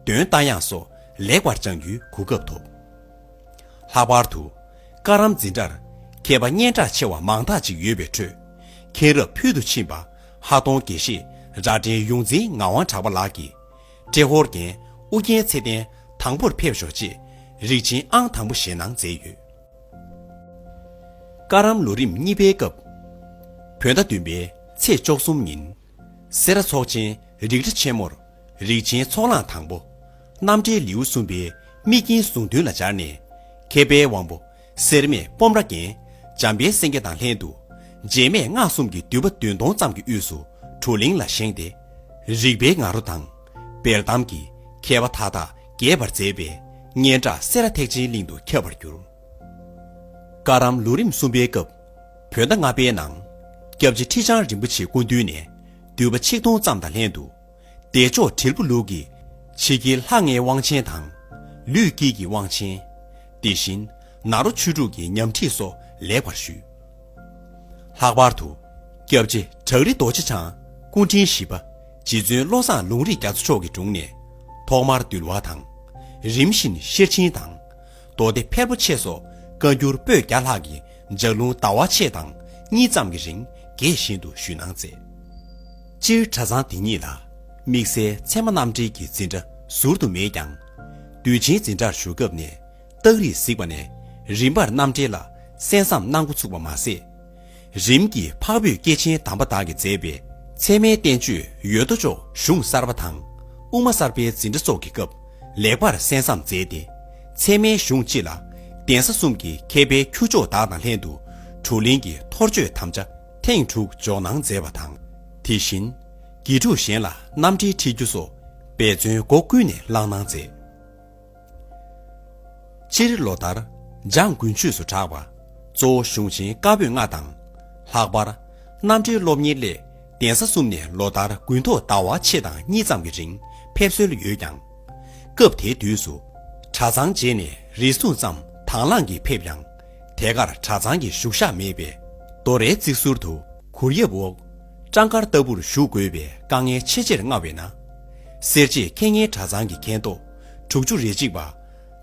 འདོན་རྟ་དབྱངས་སོགས་ལེགས་པར་སྦྱང་རྒྱུའི་གོ་སྐབས་ཐོབ། ལྷག་པར་དུ། བཀའ་རམས་འཛིན་གྲྭར་མཁས་པ་སྙན་གྲགས་ཆེ་བ་མང་དག་ཅིག་ཡོད་པའི་ཁྲོད། མཁྱེན་རབ་ཕུལ་དུ་ཕྱིན་པ་ཧ་ཏོང་དགེ་བཤེས་རྭ་སྒྲེང་ཡོངས་འཛིན་ངག་དབང་གྲགས་པ་ལགས་ཀྱིས། ཏྲེ་ཧོར་རྒན་ཨུ་རྒྱན་ཚེ་བརྟན་དང་པོར་ཕེབས་ཤོག་ཅེས་རིགས་ཆེན་ཨང་དང་པོ་བཞེས་གནང་མཛད་ཡོད། བཀའ་རམས་ལོ་རིམ་གཉིས་པའི་སྐབས། བོད་ཟླ་བདུན་པའི་ཚེས་བཅུ་གསུམ་ཉིན། སེ་ར་ཚོགས་ཆེན་རིགས་གྲྭ་ཆེན་མོར་རིགས་ཆེན་ཚོགས་ལངས་དང་པོ། རྣམ་འགྲེལ་ལེའུ་གསུམ་པའི་དམིགས་རྐྱེན་ཟུང་དོན་ལ་སྦྱར་ནས། མཁས་པའི་དབང་པོ་སེར་སྨད་སྤོམ་ར་རྒན་འཇམ་དཔལ་སེང་གེ་དང་ལྷན་དུ། རྗེས་མེད་སྔགས་གསུམ་གྱི་བསྡུས་པ་བདུན་སྟོང་ཙམ་གྱི་དབུས་སུ་བགྲོ་གླེང་ལ་བཞེངས་ཏེ། རིག་པའི་ང་རོ་དང་། འབེལ་གཏམ་གྱི་མཁས་པ་མཐའ་དག་རྒྱས་པར་མཛད་པས་སྙན་གྲགས་སེ་ར་ཐེག་ཆེན་གླིང་དུ་ཁྱབ་པར་གྱུར། བཀའ་རམས་ལོ་རིམ་གསུམ་པའི་སྐབས། བོད་ཟླ་ལྔ་པའི་ནང་། སྐྱབས་རྗེ་ཁྲི་བྱང་རིན་པོ་ཆེའི་སྐུ་མདུན་ནས་བསྡུས་པ་ཆིག་སྟོང་ཙམ་དང་ལྷན་དུ། བདེ་མཆོག་དྲིལ་བུ་ལུགས་ཀྱི་ཕྱི་དཀྱིལ་ལྷ་ལྔའི་དབང་ཆེན་དང་། ལུས་དཀྱིལ་གྱི་དབང་ཆེན། དེ་བཞིན་ནཱ་རོ་ཆོས་དྲུག་གི་ཉམས་ཁྲིད་སོགས་ལེགས་པར་ཞུས། ལྷག་པར་དུ། སྐྱབས་རྗེ་བྲག་རི་རྡོ་རྗེ་འཆང་སྐུ་ཕྲེང་བཞི་པ་ རྗེ་བཙུན་བློ་བཟང་ལུང་རིགས་རྒྱ་མཚོ་མཆོག་གི་དྲུང་ནས་ཐོག་མར་འདུལ་བ་དང་། རིམ་བཞིན་ཤེར་ཕྱིན་དང་། མདོ་སྡེ་ཕལ་པོ་ཆེ་སོགས་བཀའ་འགྱུར་པོད་བརྒྱ་ལྷག་གི་ལྗགས་ལུང་ཟླ་བ་ཕྱེད་དང་གཉིས་ཙམ་གྱི་རིང་རྒྱས་བཞིན་དུ་ཞུས་གནང་མཛད། སྤྱིར་གྲྭ་ཚང་འདི་ཉིད་ལ་དམིགས་བསལ་ཚད་མ་རྣམ་འགྲེལ་གྱི་འཛིན་གྲྭ་ཟུར་དུ་མེད་ཀྱང་། དུས་ཆེན་འཛིན་གྲྭར་ཞུགས་སྐབས་ནས་རྟགས་རིས་གཟིགས་པ་ནས་རིམ་པར་རྣམ་འགྲེལ་ལ་གསན་བསམ་གནང་འགོ་ཚུགས་པ་མ་ཟད། རིམ་གྱིས་འཕགས་བོད་སྐྱེས་ཆེན་དམ་པ་དག་གིས་མཛད་པའི་ཚད་མའི་བསྟན་བཅོས་ཡོད་དོ་ཅོག་གཞུང་གསར་པ་དང་། དབུ་མ་གསར་པའི་འཛིན་གྲྭ་སོགས་ཀྱི་སྐབས་ལེགས་པར་གསན་བསམ་མཛད་དེ། ཚད་མའི་གཞུང་སྤྱི་ལ་གདན་ས་གསུམ་གྱི་མཁས་པའི་ཁྱུ་མཆོག་དག་དང་ལྷན་དུ་བགྲོ་གླེང་གི་ཐོར་བརྗོད་དམ་བཅའ་ཐེངས་དྲུག་འཇོག་གནང་མཛད་པ་དང་། དེ་བཞིན་དགེ་ཕྲུག་གཞན་ལ་རྣམ་འགྲེལ་ཁྲིད་རྒྱུ་སོགས་འབད་བརྩོན་སྒོ་ཀུན་ནས་བསླངས་གནང་མཛད། སྤྱིར་ལོ་ལྟར་འཇང་དགུན་ཆོས་སུ་གྲགས་པ་གཙོ་བོ་གཞུང་ཆེན་བཀའ་པོད་ལྔ་དང་། ལྷག་པར་རྣམ་འགྲེལ་སློབ་གཉེར་སླད་གདན་ས་གསུམ་ནས་ལོ་ལྟར་དགུན་ཐོག་ཟླ་བ་ཕྱེད་དང་གཉིས་ཙམ་གྱི་རིང་ཕེབས་སྲོལ་ཡོད་ཀྱང་། སྐབས་དེའི་དུས་སུ་གྲྭ་ཚང་བརྗེས་ནས་རེ་ཟུང་ཙམ་དང་བླངས་ཀྱིས་ཕེབས་ཀྱང་། དེ་གར་གྲྭ་ཚང་གི་བཞུགས་ཤག་མེད་པས། རྡོ་རའི་རྩིག་ཟུར་དུ་གུར་ཡབ་འོག་སྤྲང་དཀར་ལྟ་བུར་བཞུགས་དགོས་པའི་དཀའ་ངལ་ཆེས་ཆེར་མངའ་བས་ན། སེར་བྱེས་མཁས་སྙན་གྲྭ་ཚང་གི་མཁན་ཐོག་དྲུག་ཅུ་རེ་གཅིག་པ་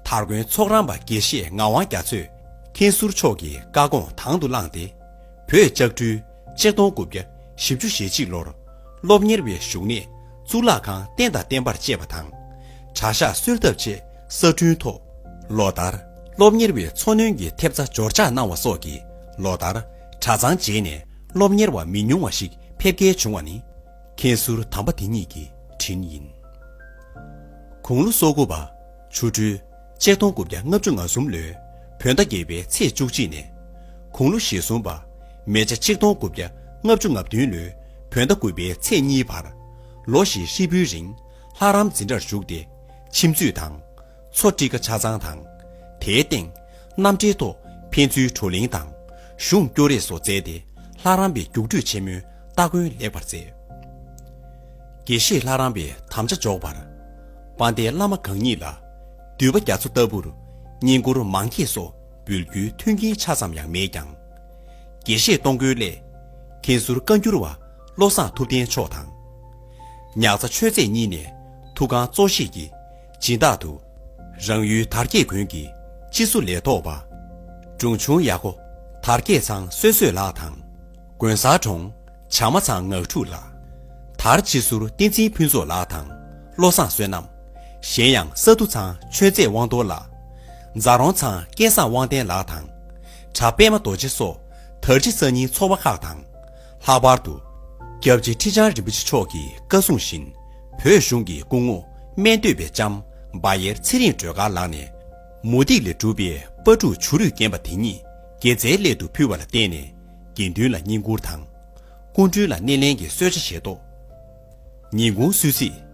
དར་དཀོན་ཚོགས་རམས་པ་དགེ་བཤེས་ངག་དབང་རྒྱ་མཚོས་མཁན་ཟུར་མཆོག་གི་བཀའ་དགོངས་དང་དུ་བླངས་ཏེ། བོད་ལྕགས་སྦྲུལ་ཆིག་སྟོང་དགུ་བརྒྱ་བཞི་བཅུ་ཞེ་གཅིག་ལོར་སློབ་གཉེར་བའི་བཞུགས་གནས་གཙུག་ལག་ཁང་རྟེན་དང་བརྟེན་པར་བཅས་པ་དང་། གྲྭ་ཤག་གསོལ་ཐབ་ཆེད་གསར་སྐྲུན་ཐོག་ལོ་ལྟར་སློབ་གཉེར་བའི་འཚོ་སྣོན་གྱི་ཐེབས་རྩ་འབྱོར་འཇགས་གནང་བ་སོགས་ཀྱིས་ལོ་ལྟར་གྲྭ་ཚང་བརྗེས་ནས་སློབ་གཉེར་བ་མི་ཉུང་བ་ཞིག་ཕེབས་སྐལ་བྱུང་བ་ནི་མཁན་ཟུར་དམ་པ་དེ་ཉིད་ཀྱི་དྲིན་ཡིན། དགུང་ལོ་སོ་དགུ་པ་ཆུ་སྦྲུལ་ཆིག་སྟོང་དགུ་བརྒྱ་ལྔ་བཅུ་ང་གསུམ་ལོའི་བོད་ཟླ་བརྒྱད་པའི་ཚེས་བཅུ་གཅིག་ནས། དགུང་ལོ་ཞེ་གསུམ་པ་མེ་བྱ་ཆིག་སྟོང་དགུ་བརྒྱ་ལྔ་བཅུ་ང་བདུན་ལོའི་བོད་ཟླ་དགུ་པའི་ཚེས་གཉིས་བར། ལོ་བཞིའི་ཧྲིལ་པོའི་རིང་ལྷ་རམས་འཛིན་གྲྭར་ཞུགས་ཏེ། ཁྱིམ་འཛུལ་དང་། མཚོ་ཊཱི་ཀ་ཆ་ཚང་དང་། དེའི་སྟེང་། རྣམ་འགྲེལ་ཐོག་ཕན་ཚུན་བགྲོ་གླེང་དང་། གཞུང་སྐྱོར་རེས་སོགས་མཛད་དེ། ལྷ་རམས་པའི་རྒྱུགས་སྤྲོད་ཆེན་མོའི་སྟ་གོན་ལེགས་པར་མཛད། དགེ་བཤེས་ལྷ་རམས་པའི་དམ་བཅའ་འཇོག་པར། དཔལ་ལྡན་བླ་མ་གང་ཉིད་ལ། འདུས་པ་རྒྱ་མཚོ་ལྟ་བུར་བསྙེན་བཀུར་མང་འགྱེད་སོགས་འབུལ་རྒྱུའི་མཐུན་རྐྱེན་ཆ་ཙམ་ཡང་མེད་ཀྱང་། དགེ་བཤེས་གཏོང་སྒོའི་སླད། མཁན་ཟུར་བཀའ་འགྱུར་བ་བློ་བཟང་ཐུབ་བསྟན་མཆོག་དང་། ཉག་ཚ་ཆོས་མཛད་གཉིས་ནས་ཐུགས་ཁང་གཙོ་བཞེས་ཀྱིས་སྦྱིན་བདག་ཏུ། རང་ཡུལ་དར་རྒྱས་དགོན་གྱི་སྤྱི་སོ་ལས་ཐོག་པ། འབྲོང་ཆུང་ཡ་ཧོ་དར་རྒྱས་ཚང་བསོད་བསོད་ལགས་དང་། དགོན་གསར་གྲོང་བྱམས་མ་ཚང་ངག་ཕྲུག་ལགས། དར་སྤྱི་ཟུར་བསྟན་འཛིན་ཕུན་ཚོགས་ལགས་དང་བློ་བཟང་བསོད་ནམས། གཞན་ཡང་ས་འདུ་ཚང་ཆོས་མཛད་དབང་རྡོར་ལགས། རྫ་རོང་ཚང་སྐལ་བཟང་དབང་ལྡན་ལགས་དང་། གྲྭ་པད་མ་རྡོ་རྗེ་སོགས་དར་སྤྱི་གསར་རྙིང་ཚོགས་པ་ཁག་དང་། ལྷག་པར་དུ། སྐྱབས་རྗེ་ཁྲི་བྱང་རིན་པོ་ཆེ་མཆོག་གི་བཀའ་གསུང་བཞིན། བོད་གཞུང་གི་སྐུ་ངོ་སྨན་སྟོད་པའི་ལྕམ་བ་ཡེར་ཚེ་རིང་སྒྲོལ་དཀར་ལགས་ནས། མུ་ཏིག་ལས་གྲུབ་པའི་པ་ཕྲུག་བྱུ་རུས་བརྒྱན་པ་དེ་ཉིད་དགེ་རྩའི་སླད་དུ་ཕུལ་བ་ལ་བརྟེན་ནས། དགེ་འདུན་ལ་བསྙེན་བཀུར་དང་། སྐུ་མགྲོན་ལ་སྣེ་ལེན་གྱི་གསོལ་ཇ་བཞེས་ཐོག་ཉིན་གུང་གསོལ་ཚིགས།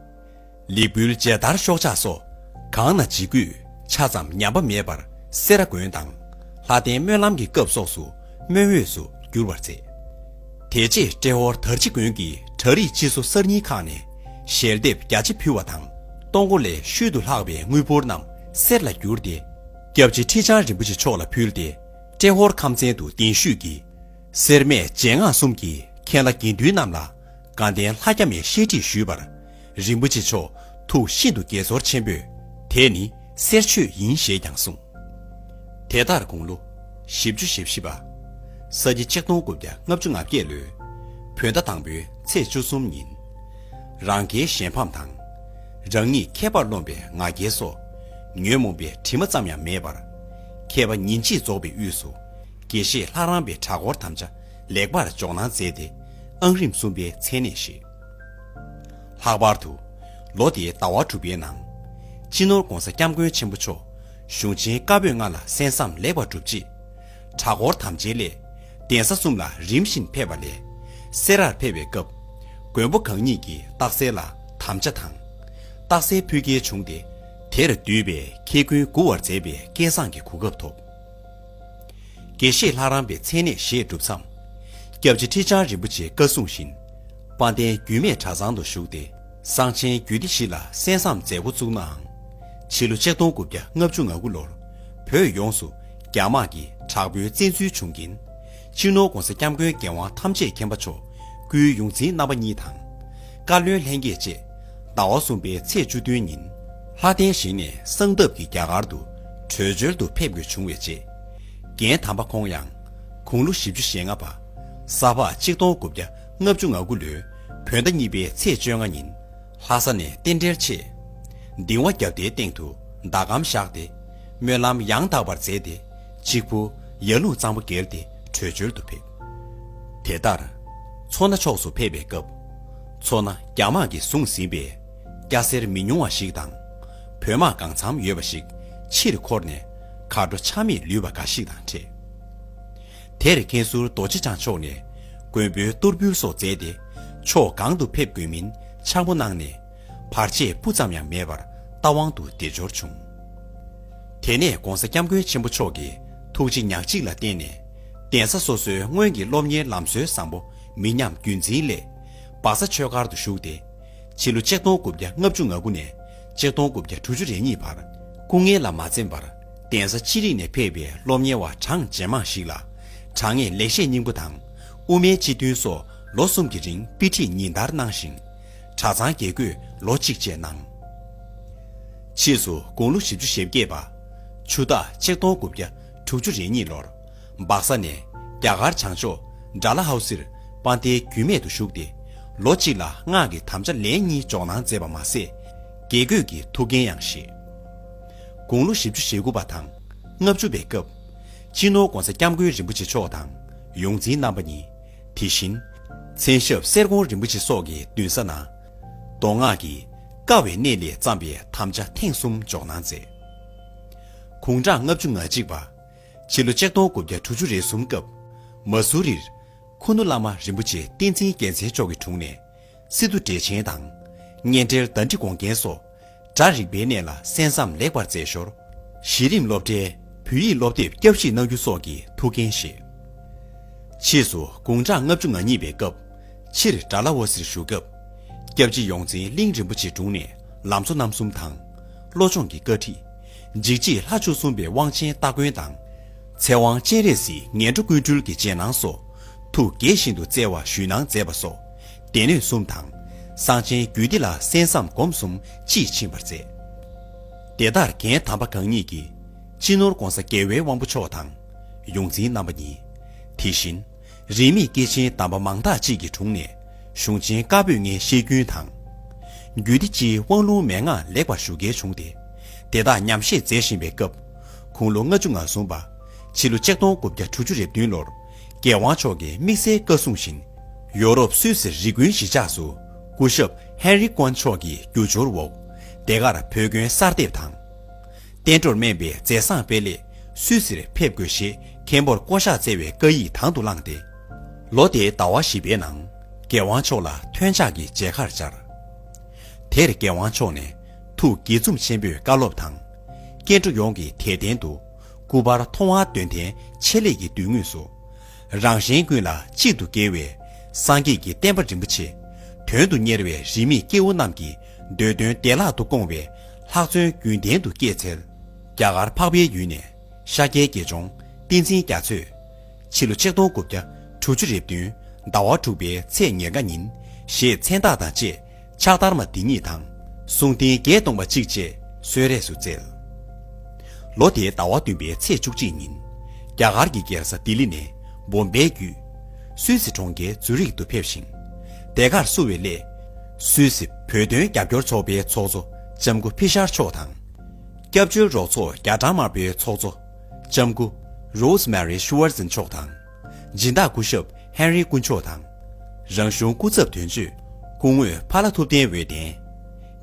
ལེགས་འབུལ་མཇལ་དར་ཤོག་ཆག་སོགས་གང་ན་ཇི་དགོས་ཆ་ཙམ་ཉམས་པ་མེད་པར་སེ་ར་དགོན་དང་ལྷ་ལྡན་སྨོན་ལམ་གྱི་སྐབས་སོགས་སུ་སྨོན་འོས་སུ་འགྱུར་བར་མཛད། དེ་རྗེས་ཏྲེ་ཧོར་དར་སྤྱི་དགོན་གྱི་གྲྭ་རིགས་སྤྱི་སོ་གསར་རྙིང་ཁག་ནས་ཞལ་འདེབས་རྒྱ་ཆེ་ཕུལ་བ་དང་། གཏོང་སྒོ་ལས་ཤུལ་དུ་ལྷག་པའི་དངུལ་ཕོར་རྣམས་གསེར་ལ་བསྒྱུར་ཏེ། སྐྱབས་རྗེ་ཁྲི་བྱང་རིན་པོ་ཆེ་མཆོག་ལ་ཕུལ་ཏེ། ཏྲེ་ཧོར་ཁམས་ཚན་དུ་གདན་ཞུས་ཀྱིས། སེར་སྨད་རྗེས་སྔགས་གསུམ་གྱི་མཁན་བླ་དགེ་འདུན་རྣམས་ལ་དགའ་ལྡན་ལྷ་བརྒྱ་མའི་བཤད་ཁྲིད་ཞུས་པར། རིན་པོ་ཆེ་མཆོག་ཐུགས་ཤིན་ཏུ་དགྱེས་ཚོར་ཆེན་པོས། དེ་ནི་གསེར་ཆོས་ཡིན་ཞེས་ཀྱང་གསུངས། དེ་ལྟར་དགུང་ལོ་བཞི་བཅུ་ཞེ་བཞི་པ། ས་ཁྱི་ཆིག་སྟོང་དགུ་བརྒྱ་ལྔ་བཅུ་ང་བརྒྱད་ལོའི་བོད་ཟླ་དང་པོའི་ཚེས་བཅུ་གསུམ་ཉིན། རང་རྒྱལ་གཞན་ཕམ་དང་། རང་ཉིད་ཁྱད་པར་རློམ་པའི་ང་རྒྱལ་སོགས་ཉོན་མོངས་པའི་དྲི་མ་ཙམ་ཡང་མེད་པར། མཁས་པ་ཉིན་གཅིག་རྫོགས་པའི་དབུས་སུ། དགེ་བཤེས་ལྷ་རམས་པའི་གྲྭ་སྐོར་དམ་བཅའ་ལེགས་པར་འཇོག་གནང་མཛད་དེ། ཨང་རིམ་གསུམ་པའི་མཚན་གནས་བཞེས། ལྷག་པར་དུ། ལོ་དེའི་ཟླ་བ་དྲུག་པའི་ནང་། སྤྱི་ནོར་༧གོང་ས་༧སྐྱབས་མགོན་ཆེན་པོ་མཆོག་གཞུང་ཆེན་བཀའ་པོད་ལྔ་ལ་གསན་བསམ་ལེགས་པར་གྲུབ་རྗེས། གྲྭ་སྐོར་དམ་བཅའི་སླད། གདན་ས་གསུམ་ལ་རིམ་བཞིན་ཕེབས་པ་ལས། སེ་རར་ཕེབས་པའི་སྐབས། མགོན་པོ་གང་ཉིད་ཀྱི་རྟགས་གསལ་ལ་དམ་བཅའ་དང་། རྟགས་གསལ་ཕུལ་སྐལ་བྱུང་སྟེ། དེར་འདུས་པའི་མཁས་ཀུན་མགུ་བར་མཛད་པའི་སྐལ་བཟང་གི་གོ་སྐབས་ཐོབ། དགེ་བཤེས་ལྷ་རམས་པའི་མཚན་གནས་བཞེས་གྲུབ་མཚམས། སྐྱབས་རྗེ་ཁྲི་བྱང་རིན་པོ་ཆེའི་བཀའ་གསུང་བཞིན། དཔལ་ལྡན་རྒྱུད་སྨད་གྲྭ་ཚང་དུ་ཞུགས་ཏེ། གསང་ཆེན་རྒྱུད་སྡེ་བཞི་ལ་གསན་བསམ་མཛད་འགོ་བཙུགས་ནའང་། ཕྱི་ལོ་ཆིག་སྟོང་དགུ་བརྒྱ་ལྔ་བཅུ་ང་དགུ་ལོར། བོད་ཡོངས་སུ་རྒྱ་དམག་གི་དྲག་པོའི་བཙན་འཛུལ་བྱུང་རྐྱེན། སྤྱི་ནོར་༧གོང་ས་༧སྐྱབས་མགོན་རྒྱལ་དབང་ཐམས་ཅད་མཁྱེན་པ་མཆོག་སྐུའི་ཡོངས་འཛིན་རྣམ་པ་གཉིས་དང་། བཀའ་བློན་ལྷན་རྒྱས་བཅས་ཟླ་བ་གསུམ་པའི་ཚེས་བཅུ་བདུན་ཉིན་ལྷ་ལྡན་ཞིང་ནས་གསང་སྟབས་ཀྱིས་རྒྱ་གར་དུ་བྲོས་བྱོལ་དུ་ཕེབས་དགོས་བྱུང་བའི་རྗེས། རྒན་དམ་པ་ཁོང་ཡང་དགུང་ལོ་བཞི་བཅུ་ཞེ་ལྔ་པ། ས་ཕག་གཅིག་སྟོང་དགུ་བརྒྱ་ལྔ་བཅུ་ང་དགུ་ལོའི་བོད་ཟླ་གཉིས་པའི་ཚེས་བཅོ་ལྔ་ཉིན་ལྷ་ས་ནས་རྟེན་འབྲེལ་ཆེད། གདིང་བ་རྒྱབ་རྟའི་སྟེང་དུ་ཟླ་གམ་བཞག་སྟེ། སྨོན་ལམ་ཡང་དག་པར་མཛད་དེ། གཅིག་པུ་ཡར་ཀླུང་གཙང་པོ་བརྒལ་ཏེ་བྲོས་བྱོལ་དུ་ཕེབས། དེ་ལྟར། མཚོ་སྣ་ཕྱོགས་སུ་ཕེབས་པའི་སྐབས། མཚོ་སྣ་རྒྱ་དམག་གིས་བཟུང་ཟིན་པས། སྐྱ་སེར་མི་ཉུང་བ་ཞིག་དང་། བོད་དམག་གང་འཚམ་ཡོད་པ་ཞིག་ཕྱིར་འཁོར་ནས་གར་འགྲོ་ཆ་མེད་ལུས་པ་འགའ་ཞིག་དང་འཕྲད། དེར་མཁན་ཟུར་རྡོ་རྗེ་འཆང་མཆོག་ནས་མགོན་པོའི་གཏོར་འབུལ་སོགས་མཛད་དེ། ཕྱོགས་གང་དུ་ཕེབས་དགོས་མིན་འཆར་སྒོ་གནང་ནས། བར་ཆད་སྤུ་ཙམ་ཡང་མེད་པར་རྟ་དབང་དུ་བདེ་འབྱོར་བྱུང་། དེ་ནས་༧གོང་ས་༧སྐྱབས་མགོན་ཆེན་པོ་མཆོག་གིས་ཐུགས་རྗེ་ཉག་གཅིག་ལ་བརྟེན་ནས། གདན་ས་སོ་སོའི་སྔོན་གྱི་སློབ་གཉེར་ལམ་སྲོལ་བཟང་པོ་མི་ཉམས་རྒྱུན་འཛིན་སླད། སྦག་ས་ཆོས་སྒར་དུ་བཞུགས་ཏེ། ཕྱི་ལོ་ཆིག་སྟོང་དགུ་བརྒྱ་ལྔ་བཅུ་ང་དགུ་ནས་ཆིག་སྟོང་དགུ་བརྒྱ་དྲུག་ཅུ་རེ་གཉིས་བར་སྐུ་ངལ་ལ་མ་འཛེམས་པར་གདན་ས་ཅི་རིགས་ནས་ཕེབས་པའི་སློབ་གཉེར་བ་གྲངས་ཇེ་མང་ཞིག་ལ་དྲང་ངེས་ལེགས་བཤད་སྙིང་པོ་དང་དབུ་མའི་སྤྱི་དོན་སོགས་ལོ་གསུམ་གྱི་རིང་དཔེ་ཁྲིད་ཉིན་ལྟར་གནང་ཞིང་། གྲྭ་ཚང་དགེ་བསྐོས་ལོ་གཅིག་བཅས་གནང་། ཕྱིས་སུ་དགུང་ལོ་བཞི་བཅུ་ཞེ་བརྒྱད་པ། ཆུ་སྟག་ཆིག་སྟོང་དགུ་བརྒྱ་དྲུག་ཅུ་རེ་གཉིས་ལོར། སྦག་ས་ནས་རྒྱ་གར་བྱང་ཕྱོགས་ཌལ་ཧོ་སིར་དཔལ་ལྡན་རྒྱུད་སྨད་དུ་བཞུགས་ཏེ། ལོ་གཅིག་ལ་སྔགས་ཀྱི་དམ་བཅའ་ལན་གཉིས་འཇོག་གནང་མཛད་པ་མ་ཟད། དགེ་བསྐོས་ཀྱི་ཐུགས་འགན་ཡང་བཞེས། དགུང་ལོ་བཞི་བཅུ་ཞེ་དགུ་པ་དང་ལྔ་བཅུ་པའི་སྐབས། སྤྱི་ནོར་༧གོང་ས་༧སྐྱབས་མགོན་རིན་པོ་ཆེ་མཆོག་དང་ཡོངས་འཛིན་རྣམ་པ་གཉིས། དེ་བཞིན། མཚན་ཞབས་གསེར་ཀོང་རིན་པོ་ཆེ་སོགས་ཀྱི་མདུན་ས་ན། མདོ་སྔགས་ཀྱི་ཀ་བའི་གནས་ལས་བརྩམས་པའི་དམ་བཅའ་ཐེངས་གསུམ་འཇོག་གནང་མཛད། དགུང་གྲངས་ལྔ་བཅུ་ང་གཅིག་པ། ཕྱི་ལོ་ཆིག་སྟོང་དགུ་བརྒྱ་དྲུག་ཅུ་རེ་གསུམ་སྐབས། མ་སུ་རིར། ཁུ་ནུ་བླ་མ་རིན་པོ་ཆེ་བསྟན་འཛིན་རྒྱལ་མཚན་མཆོག་གི་དྲུང་ནས། སི་ཏུ་འགྲེལ་ཆེན་དང་། སྙན་འགྲེལ་ཟླ་འདྲི་དགོངས་རྒྱན་སོགས། སྒྲ་རིག་པའི་གནས་ལ་གསན་བསམ་ལེགས་པར་མཛད་ཞོར། གཞི་རིམ་སློབ་གྲྭའི་བོད་ཡིག་སློབ་དེབ་བསྐྱར་ཞིབ་གནང་རྒྱུ་སོགས་ཀྱི་ཐུགས་འགན་བཞེས། ཕྱིས་སུ་དགུང་གྲངས་ལྔ་བཅུ་ང་གཉིས་པའི་སྐབས། ཕྱིར་ཌལ་ཧོ་སིར་བཞུགས་སྐབས། སྐྱབས་རྗེ་ཡོངས་འཛིན་གླིང་རིན་པོ་ཆེའི་དྲུང་ནས་ལམ་གཙོ་རྣམ་གསུམ་དང་། བློ་སྦྱོང་གི་བཀའ་ཁྲིད། འཇིགས་བྱེད་ལྷ་བཅུ་གསུམ་པའི་དབང་ཆེན་སྟ་གོན་དང་། ཚེ་དབང་སྤྱན་རས་གཟིགས་ངན་འགྲོ་ཀུན་འཁྲུལ་གྱི་རྗེས་གནང་སོགས། ཐུགས་དགྱེས་བཞིན་དུ་བསྩལ་བ་ཞུས་གནང་མཛད་པ་སོགས། སྡེ་སྣོད་གསུམ་དང་། གསང་ཆེན་རྒྱུད་སྡེ་ལ་གསན་བསམ་སྒོམ་གསུམ་དཔྱིས་ཕྱིན་པར་མཛད། དེ་ལྟར་རྒན་དམ་པ་གང་ཉིད་ཀྱིས། སྤྱི་ནོར་༧གོང་ས་༧རྒྱལ་བའི་དབང་པོ་མཆོག་དང་། ཡོངས་འཛིན་རྣམ་པ་གཉིས། དེ་བཞིན། རིས་མེད་སྐྱེས་ཆེན་དམ་པ་མང་དག་ཅིག་གི་དྲུང་ནས། གཞུང་ཆེན་བཀའ་པོད་ལྔའི་བཤད་རྒྱུན་དང་། རྒྱུད་སྡེ་སྤྱིའི་དབང་ལུང་མན་ངག་ལེགས་པར་ཞུ་སྐྱེལ་བྱུང་སྟེ། དེ་དག་ཉམས་བཞེས་མཛད་བཞིན་པའི་སྐབས། དགུང་ལོ་ལྔ་བཅུ་ང་གསུམ་པ། ཕྱི་ལོ་ཆིག་སྟོང་དགུ་བརྒྱ་དྲུག་ཅུ་རེ་བདུན་ལོར། རྒྱལ་དབང་མཆོག་གིས་དམིགས་བསལ་བཀའ་གསུང་བཞིན། ཡོ་རོབ་སུད་སིར་རིགས་རྒྱུན་གཞིས་ཆགས་སུ། སྐུ་ཞབས་ཧན་རི་ཀོན་མཆོག་གི་རྒྱུ་འབྱོར་འོག། དེ་གར་བོད་དགོན་གསར་འདེབས་དང་། བསྟན་འགྲོར་སྨན་པའི་མཛད་བཟང་སྤེལ་སླད་སུད་སིར་ཕེབས་དགོས་ཞེས་མཁན་པོར་བསྐོ་བཞག་བསྩལ་བའི་བཀའ་ཡིག་དང་དུ་བླངས་ཏེ། ལོ་དེའི་ཟླ་བ་བཞི་པའི་ནང་རྒྱལ་དབང་མཆོག་ལ་ཐོན་ཕྱག་གི་མཇལ་ཁར་བཅར། དེར་རྒྱལ་དབང་མཆོག་ནས་ཐུགས་དགྱེས་འཛུམ་ཆེན་པོས་བཀའ་སློབ་དང་། སྐྱེ་འགྲོ་ཡོངས་ཀྱི་དད་རྟེན་དུ། སྐུ་པར་མཐོང་བ་དོན་ལྡན་ཆེ་ལེགས་ཀྱི་མདུན་ངོས་སུ། རང་གཞན་ཀུན་ལ་གཅིག་ཏུ་དགེ་བའི་སངས་རྒྱས་ཀྱི་བསྟན་པ་རིན་པོ་ཆེ་དོན་དུ་གཉེར་བའི་རིས་མེད་སྐྱེ་བོ་རྣམས་ཀྱི་འདོད་དོན་བདེ་བླག་ཏུ་སྐོང་བའི་ལྷག་བརྩོན་རྒྱུན་ལྡན་དུ་སྐྱེས་ཚེ། རྒྱ་གར་འཕགས་པའི་ཡུལ་ནས་ཤཱཀྱའི་དགེ་སྦྱོང་བསྟན་འཛིན་རྒྱ་མཚོས་ཕྱི་ལོ་ཆིག་སྟོང་དགུ་བརྒྱ་དྲུག་ཅུ་རེ་བདུན་ཟླ་བ་དྲུག་པའི་ཚེས་ཉེར་ལྔ་ཉིན་ཞེས་མཚན་རྟགས་དང་བཅས། ཕྱག་དར་མ་འདི་ཉིད་དང་། གསུང་རྟེན་བརྒྱད་སྟོང་པ་གཅིག་བཅས་གསོལ་རས་སུ་བསྩལ། ལོ་དེའི་ཟླ་བ་བདུན་པའི་ཚེས་བཅུ་གཅིག་ཉིན། རྒྱ་གར་གྱི་རྒྱལ་ས་ལྡི་ལི་ནས་བོམ་བེ་བརྒྱུད། སུད་སི་གྲོང་ཁྱེར་ཛུ་རིག་ཏུ་ཕེབས་ཤིང་། དེ་གར་བསུ་བའི་སླད། སུད་སི་བོད་དོན་རྒྱབ་སྐྱོར་ཚོགས་པའི་ཚོགས་གཙོ་ལྕམ་སྐུ་ཕི་ཤར་མཆོག་དང་། སྐྱབས་བཅོལ་རོགས་ཚོགས་རྒྱ་གྲམ་དམར་པོའི་ཚོགས་གཙོ་ལྕམ་སྐུ་རོ་སི་མ་རི་ཤུ་ཝར་ཛིན་མཆོག་དང་། སྦྱིན་བདག་སྐུ་ཞབས་ཧན་རི་དཀོན་མཆོག་དང་། རང་གཞུང་སྐུ་ཚབ་དོན་གཅོད་སྐུ་ངོ་ཕ་ལྷ་ཐུབ་བསྟན་འོད་ལྡན།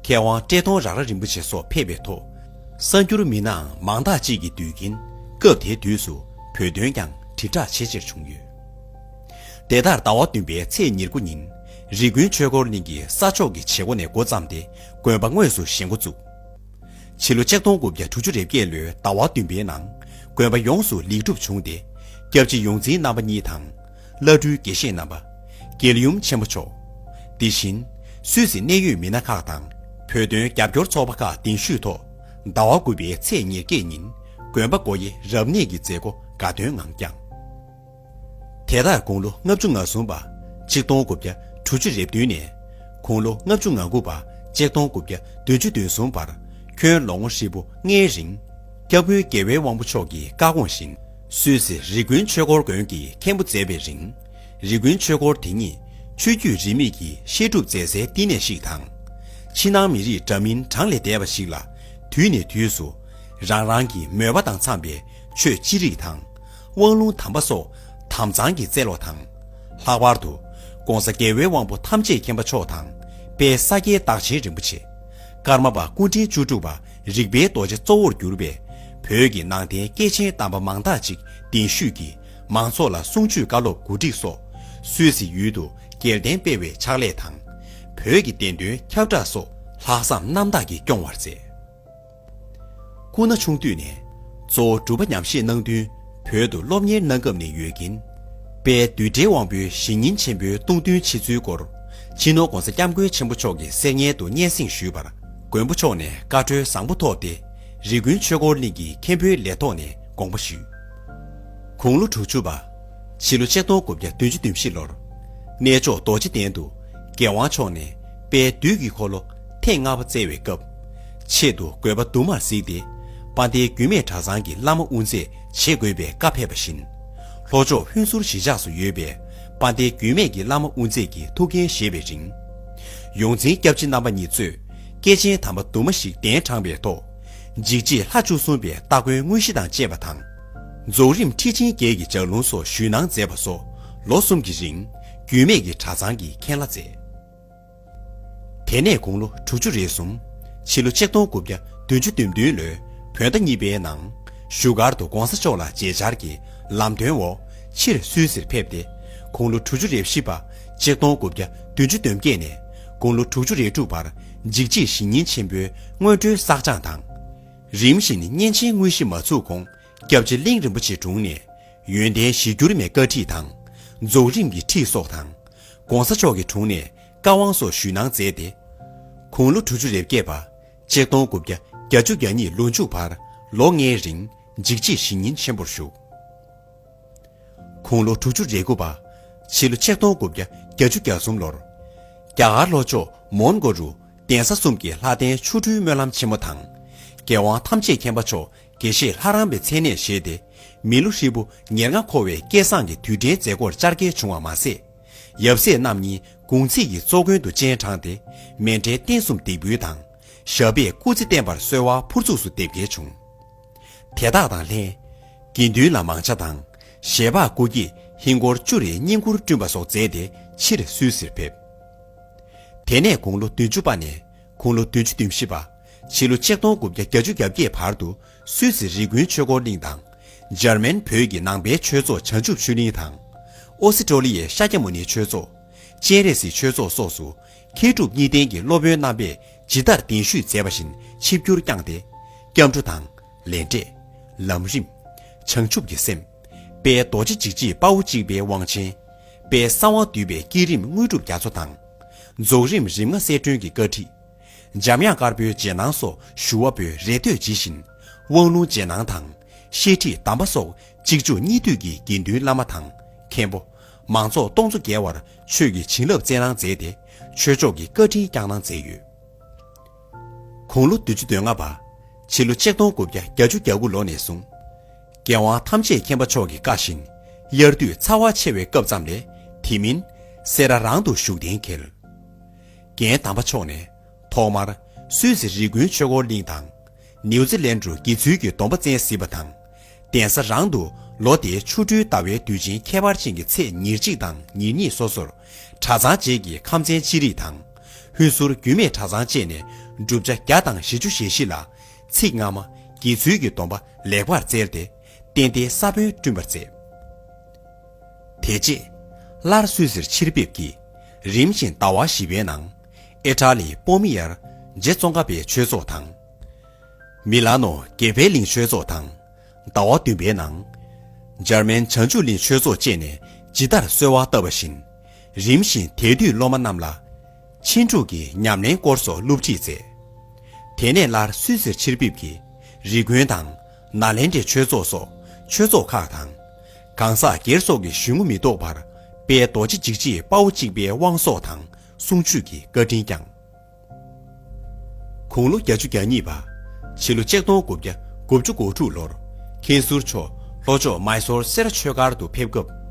མཁས་དབང་བཀྲས་མཐོང་རང་ར་རིན་པོ་ཆེ་སོགས་ཕེབས་པའི་ཐོག་གསར་འགྱུར་མི་སྣའང་མང་དག་ཅིག་གིས་བསྡུས་ཀྱིན་སྐབས་དེའི་དུས་སུ་བོད་དོན་ཀྱང་དྲིལ་བསྒྲགས་ཆེས་ཆེར་བྱུང་ཡོད། དེ་ལྟར་ཟླ་བ་བདུན་པའི་ཚེས་ཉེར་དགུ་ཉིན་རི་ཀོན་ཆོས་འཁོར་གླིང་གི་ས་ཕྱོགས་ཀྱི་བྱེད་སྒོ་ནས་འགོ་བརྩམས་ཏེ་དགོན་པ་དངོས་སུ་བཞེངས་འགོ་བཙུགས། ཕྱི་ལོ་ཆིག་སྟོང་དགུ་བརྒྱ་དྲུག་ཅུ་རེ་བརྒྱད་ལོའི་ཟླ་བ་བདུན་པའི་ནང་དགོན་པ་ཡོངས་སུ་ལེགས་གྲུབ་བྱུང་སྟེ། སྐྱབས་རྗེ་ཡོངས་འཛིན་རྣམ་པ་གཉིས་དང་། བླ་སྤྲུལ་དགེ་བཤེས་རྣམ་པ། དགེ་ཡུམ་ཆེན་པོ་མཆོག་དེ་བཞིན། སུད་སི་གནད་ཡོད་མི་སྣ་ཁག་དང་། བོད་དོན་རྒྱབ་སྐྱོར་ཚོགས་པ་ཁག་གདན་ཞུས་ཐོག་ཟླ་བ་དགུ་པའི་ཚེས་ཉེར་བརྒྱད་ཉིན། དགོན་པ་སྒོ་དབྱེ་རབ་གནས་ཀྱི་མཛད་སྒོ་དགའ་སྟོན་ངང་བསྐྱངས། དེ་ལྟར་དགུང་ལོ་ལྔ་བཅུ་ང་གསུམ་པ། ཆིག་སྟོང་དགུ་བརྒྱ་དྲུག་ཅུ་རེ་བདུན་ནས། དགུང་ལོ་ལྔ་བཅུ་ང་དགུ་པ། ཆིག་སྟོང་དགུ་བརྒྱ་བདུན་ཅུ་དོན་གསུམ་བར་ཁྱོན་ལོ་ངོ་ཧྲིལ་པོ་ལྔའི་རིང་། སྐྱབས་མགོན་རྒྱལ་བའི་དབང་པོ་མཆོག་གི་བཀའ་དགོངས་བཞིན། སུད་སི་རི་ཀུན་ཆོས་འཁོར་དགོན་གྱི་མཁན་པོ་མཛད་པའི་རིང་། རི་ཀུན་ཆོས་འཁོར་དེ་ཉིད་ཆོས་བརྒྱུད་རིས་མེད་ཀྱི་བཤད་སྒྲུབ་མཛད་སའི་བསྟི་གནས་ཤིག་དང་། ཕྱི་ནང་མི་རིགས་འདྲ་མིན་གྲངས་ལས་འདས་པ་ཞིག་ལ་དུས་ནས་དུས་སུ་རང་རང་གི་མོས་པ་དང་འཚམས་པའི་ཆོས་ཅི་རིགས་དང་། དབང་ལུང་དམ་པ་སོགས་དམ་གཙང་གིས་སྩལ་བ་དང་། ལྷག་པར་དུ་༸གོང་ས་རྒྱལ་བའི་དབང་པོ་ཐམས་ཅད་མཁྱེན་པ་མཆོག་དང་། དཔལ་ས་སྐྱའི་བདག་ཆེན་རིན་པོ་ཆེ། ཀརྨ་པ་སྐུ་ཕྲེང་བཅུ་དྲུག་པ་རིག་པའི་རྡོ་རྗེ་གཙོ་བོར་གྱུར་པའི་བོད་ཀྱི་ནང་བསྟན་སྐྱེས་ཆེན་དམ་པ་མང་དག་ཅིག་གདན་ཞུས་ཀྱིས་མང་ཚོགས་ལ་གསུང་ཆོས་བཀའ་སློབ་གོ་སྒྲིག་སོགས། སུད་སི་ཡུལ་དུ་རྒྱལ་བསྟན་སྤེལ་བའི་ཕྱག་ལས་དང་། བོད་ཀྱི་བདེན་དོན་ཁྱབ་བསྒྲགས་སོགས་ལྷག་བསམ་རྣམ་དག་གིས་སྐྱོང་བར་མཛད། སྐུ་ན་ཆུང་དུས་ནས་གཙོ་བོ་སྒྲུབ་པ་ཉམས་བཞེས་གནང་དུས། བོད་དུ་སློབ་གཉེར་གནང་སྐབས་ནས་ཡོད་ཀྱིན། དཔལ་རྡུལ་བྲལ་དབང་པོའི་གཞི་ཉིན་ཆེན་པོའི་སྟོང་ཐུན་ཆེ་ཚུལ་སྐོར། སྤྱི་ནོར་༸གོང་ས་༸སྐྱབས་མགོན་ཆེན་པོ་མཆོག་གི་གསེར་སྙན་དུ་སྙན་སེང་ཞུས་པར། མགོན་པོ་མཆོག་ནས་བཀའ་འཁྲོལ་བཟང་པོ་ཐོབ་སྟེ། རི་ཀུན་ཆོས་འཁོར་གླིང་གི་མཁན་པོའི་ལས་ཐོག་ནས་དགོངས་པ་ཞུས། དགུང་ལོ་དྲུག་ཅུ་པ། ཕྱི་ལོ་ཆིག་སྟོང་དགུ་བརྒྱ་བདུན་ཅུ་དོན་བཞི་ལོར། གནས་མཆོག་རྡོ་རྗེ་གདན་དུ་རྒྱལ་དབང་མཆོག་ནས་དཔལ་བདུད་ཀྱི་འཁོར་ལོ་ཐེངས་ལྔ་པ་བསྩལ་བའི་སྐབས། ཆེད་དུ་དགོས་པ་དུ་མར་གཟིགས་ཏེ། དཔལ་ལྡན་རྒྱུད་སྨད་གྲྭ་ཚང་གི་བླ་མ་དབུ་མཛད་བྱེད་དགོས་པའི་བཀའ་ཕེབས་པ་བཞིན། ལྷོ་ཕྱོགས་ཧུན་སུར་གཞིས་ཆགས་སུ་ཡོད་པའི་དཔལ་ལྡན་རྒྱུད་སྨད་ཀྱི་བླ་མ་དབུ་མཛད་ཀྱི་ཐུགས་འགན་བཞེས་པའི་རིང་། ཡོངས་འཛིན་སྐྱབས་རྗེ་རྣམ་པ་གཉིས་གཙོས་སྐྱེས་ཆེན་དམ་པ་དུ་མ་ཞིག་གདན་དྲངས་པའི་ཐོག་འཇིགས་བྱེད་ལྷ་བཅུ་གསུམ་པའི་སྟ་གོན་དངོས་གཞི་དང་བཅས་པ་དང་། རྫོགས་རིམ་ཁྲི་ཆེན་བརྒྱད་ཀྱི་ལྗགས་ལུང་སོགས་ཞུས་གནང་མཛད་པ་སོགས་ལོ་གསུམ་གྱི་རིང་རྒྱུད་སྨད་ཀྱི་གྲྭ་ཚང་གིས་མཁན་བླ་མཛད། དེ་ནས་དགུང་ལོ་དྲུག་ཅུ་རེ་གསུམ། ཕྱི་ལོ་ཆིག་སྟོང་དགུ་བརྒྱ་བདུན་ཅུ་དོན་བདུན་ལོའི་བོད་ཟླ་གཉིས་པའི་ནང་བཞུགས་སྒར་དུ་༸གོང་ས་མཆོག་ལ་མཇལ་བཅར་གྱི་ལམ་སྟོན་འོག་ཕྱིར་སུད་སིར་ཕེབས་ཏེ། དགུང་ལོ་དྲུག་ཅུ་རེ་བཞི་པ་ཆིག་སྟོང་དགུ་བརྒྱ་བདུན་ཅུ་དོན་བརྒྱད་ནས་དགུང་ལོ་དྲུག་ཅུ་རེ་དྲུག་བར་འཇིགས་བྱེད་གཞི་ཉིན་ཆེན་པོའི་སྔོན་འགྲོའི་བསགས་སྦྱང་དང་། རིམ་བཞིན་གཉན་ཆེན་དངོས་གཞི་མ་ཚུགས་གོང་སྐྱབས་རྗེ་གླིང་རིན་པོ་ཆེ་དྲུང་ནས་ཡོན་ཏན་གཞིར་གྱུར་མའི་བཀའ་ཁྲིད་དང་། རྫོགས་རིམ་གྱི་ཁྲིད་སོགས་དང་། ༸གོང་ས་མཆོག་གི་དྲུང་ནས་བཀའ་དབང་སོགས་ཞུས་གནང་མཛད་དེ། དགུང་ལོ་དྲུག་ཅུ་རེ་བརྒྱད་པ་ཆིག་སྟོང་དགུ་བརྒྱ་བརྒྱད་ཅུ་གྱ་གཉིས་ལོ་མཇུག་བར་ལོ་ལྔའི་རིང་འཇིགས་བྱེད་གཞི་ཉིན་ཆེན་པོར་བཞུགས། དགུང་ལོ་དྲུག་ཅུ་རེ་དགུ་པ། ཕྱི་ལོ་ཆིག་སྟོང་དགུ་བརྒྱ་བརྒྱད་ཅུ་གྱ་གསུམ་ལོར། རྒྱ་གར་ལྷོ་ཕྱོགས་མོན་གྷོ་རུ་གདན་ས་གསུམ་གྱི་ལྷ་ལྡན་ཆོ་འཕྲུལ་སྨོན་ལམ་ཆེན་མོ་དང་། རྒྱལ་དབང་ཐམས་ཅད་མཁྱེན་པ་མཆོག་དགེ་བཤེས་ལྷ་རམས་པའི་མཚན་གནས་བཞེས་ཏེ། མི་ལོ་ཧྲིལ་པོ་ཉེར་ལྔ་འཁོར་བའི་སྐལ་བཟང་གི་དུས་དྲན་མཛད་སྒོར་བཅར་སྐལ་བྱུང་བ་མ་ཟད། ཡབ་སྲས་རྣམ་གཉིས་གུང་ཚིགས་ཀྱི་གཙོ་མགོན་དུ་སྤྱན་དྲངས་ཏེ། མཎྜལ་རྟེན་གསུམ་འདེགས་འབུལ་དང་། ཞབས་པད་སྐུ་ཚེ་བརྟན་པར་གསོལ་བ་ཕུར་ཚུགས་སུ་འདེབས་སྐལ་བྱུང་། དེ་དག་དང་ལྷན། དགེ་འདུན་ལ་མང་ཇ་དང་། ཞལ་འབག་སྐུ་འགྱེད་ཧིན་སྒོར་བཅུ་རེའི་བསྙེན་བཀུར་བསྐྲུན་པ་སོགས་མཛད་དེ་ཕྱིར་སུད་སིར་ཕེབས། དེ་ནས་དགུང་ལོ་བདུན་ཅུ་པ་ནས་དགུང་ལོ་བདུན་ཅུ་དོན་བཞི་པ། ཕྱི་ལོ་ཆིག་སྟོང་དགུ་བརྒྱ་བརྒྱད་ཅུ་གྱ་བརྒྱད་བར་དུ་སུད་སི་རི་ཀུན་ཆོས་འཁོར་གླིང་དང་། འཇར་མན་བོད་ཀྱི་ནང་པའི་ཆོས་ཚོགས་བྱང་ཆུབ་ཆོས་གླིང་དང་། ཨོ་སི་ཀྲོ་ལི་ཡའི་ཤཱཀྱ་མུ་ནིའི་ཆོས་ཚོགས། སྤྱན་རས་གཟིགས་ཆོས་ཚོགས་སོགས་སུ། མཁས་གྲུབ་གཉིས་ལྡན་གྱི་སློབ་དཔོན་རྣམ་པས་ཇི་ལྟར་གདན་ཞུས་མཛད་པ་བཞིན་ཆིབས་བསྒྱུར་བསྐྱངས་ཏེ། སྐྱབས་འགྲོ་དང་། ལས་འབྲས། ལམ་རིམ། བྱང་ཆུབ་ཀྱི་སེམས། དཔལ་རྡོ་རྗེ་འཇིགས་བྱེད་དཔའ་བོ་གཅིག་པའི་དབང་ཆེན། དཔལ་གསང་བ་འདུས་པའི་བསྐྱེད་རིམ་དངོས་གྲུབ་རྒྱ་མཚོ་དང་། རྫོགས་རིམ་རིམ་ལྔ་གསལ་སྒྲོན་གྱི་བཀའ་ཁྲིད། འཇམ་དབྱངས་དཀར་པོའི་རྗེས་གནང་སོགས་ཞུ་བ་པོའི་རེ་ལྟོས་ཇི་བཞིན། དབང་ལུང་རྗེས་གནང་དང་། བཤད་ཁྲིད་གདམས་པ་སོགས་གཅིག་མཇུག་གཉིས་མཐུད་ཀྱིས་དགེ་འདུན་བླ་མ་དང་། མཁན་པོ། མང་ཚོགས་སྟོང་ཚོ་བརྒལ་བར་ཆོས་ཀྱི་བྱིན་རླབས་སྩལ་གནང་མཛད་དེ། ཆོས་ཕྱོགས་ཀྱི་བཀའ་དྲིན་བསྐྱངས་གནང་མཛད་ཡོད། དགུང་ལོ་བདུན་ཅུ་དོན་ལྔ་པ། ཕྱི་ལོ་ཆིག་སྟོང་དགུ་བརྒྱ་བརྒྱད་ཅུ་གྱ་དགུ་ལོ་ནས་བཟུང་། རྒྱལ་དབང་ཐམས་ཅད་མཁྱེན་པ་མཆོག་གི་བཀའ་བཞིན། དབྱར་དུས་ཚ་བ་ཆེ་བའི་སྐབས་ཙམ་ལས་དེ་མིན་སེ་ར་རང་དུ་བཞུགས་གདན་འཁེལ། རྒན་དམ་པ་མཆོག་ནས་ཐོག་མར་སུད་སི་རི་ཀུན་ཆོས་འཁོར་གླིང་དང་། ནིའུ་ཛི་ལན་རུ་དགེ་ཚུལ་གྱི་སྡོམ་པ་བཙན་གཟིགས་པ་དང་། གདན་ས་རང་དུ་ལོ་དེའི་ཆོ་འཕྲུལ་ཟླ་བའི་དུས་ཆེན་ཁྱད་པར་ཅན་གྱི་ཚེས་ཉེར་གཅིག་དང་ཉེར་གཉིས་སོ་སོར་གྲྭ་ཚང་བཅས་ཀྱི་ཁམས་ཚན་ཅི་རིགས་དང་། ཧུན་སུར་རྒྱུད་སྨད་གྲྭ་ཚང་བཅས་ནས་བསྒྲུབ་བྱ་བརྒྱ་དང་བཞི་བཅུ་ཞེ་བཞི་ལ་ཚིག་སྔ་མ་དགེ་ཚུལ་གྱི་སྡོམ་པ་ལེགས་པར་སྩལ་ཏེ། རྟེན་འབྲེལ་ས་བོན་བསྐྲུན་པར་མཛད། དེ་རྗེས་སླར་སུད་སིར་ཕྱིར་ཕེབས་ཀྱིས། རིམ་བཞིན་ཟླ་བ་བཞི་པའི་ནང་ཨི་ཊ་ལི་པོ་མི་ཡར་རྗེ་ཙོང་ཁ་པའི་ཆོས་ཚོགས་དང་། མི་ལ་ནོ་དགེ་འཕེལ་གླིང་ཆོས་ཚོགས་དང་། ཟླ་བ་བདུན་པའི་ནང་འཇར་མན་བྱང་ཆུབ་གླིང་ཆོས་ཚོགས་བཅས་ནས་ཇི་ལྟར་གསོལ་བ་བཏབ་པ་བཞིན། རིམ་བཞིན་དེང་དུས་སློབ་མ་རྣམས་ལ་ཕྱིན་དྲུག་གི་ཉམས་ལེན་སྐོར་སོགས་སློབ་ཁྲིད་མཛད། དེ་ནས་སླར་སུད་སིར་ཕྱིར་ཕེབས་ཀྱིས་རི་ཀོན་དང་ནཱ་ལེནྡྲའི་ཆོས་ཚོགས་སོགས་ཆོས་ཚོགས་ཁག་དང་། གང་ཟག་སྒེར་སོགས་ཀྱི་གཞུང་མི་ཐོག་པར་དཔལ་རྡོ་རྗེ་འཇིགས་བྱེད་དཔའ་བོ་གཅིག་པའི་དབང་སོགས་དང་ གསུང་ཆོས་ཀྱི་བཀའ་དྲིན་བསྐྱངས། དགུང་ལོ་བརྒྱད་ཅུ་གྱ་གཉིས་པ། ཕྱི་ལོ་ཆིག་སྟོང་དགུ་བརྒྱ་དགུ་བཅུ་གོ་དྲུག་ལོར། མཁན་ཟུར་མཆོག་ལྷོ་ཕྱོགས་མཱི་སོར་སེ་ར་ཆོས་སྒར་དུ་ཕེབས་སྐབས།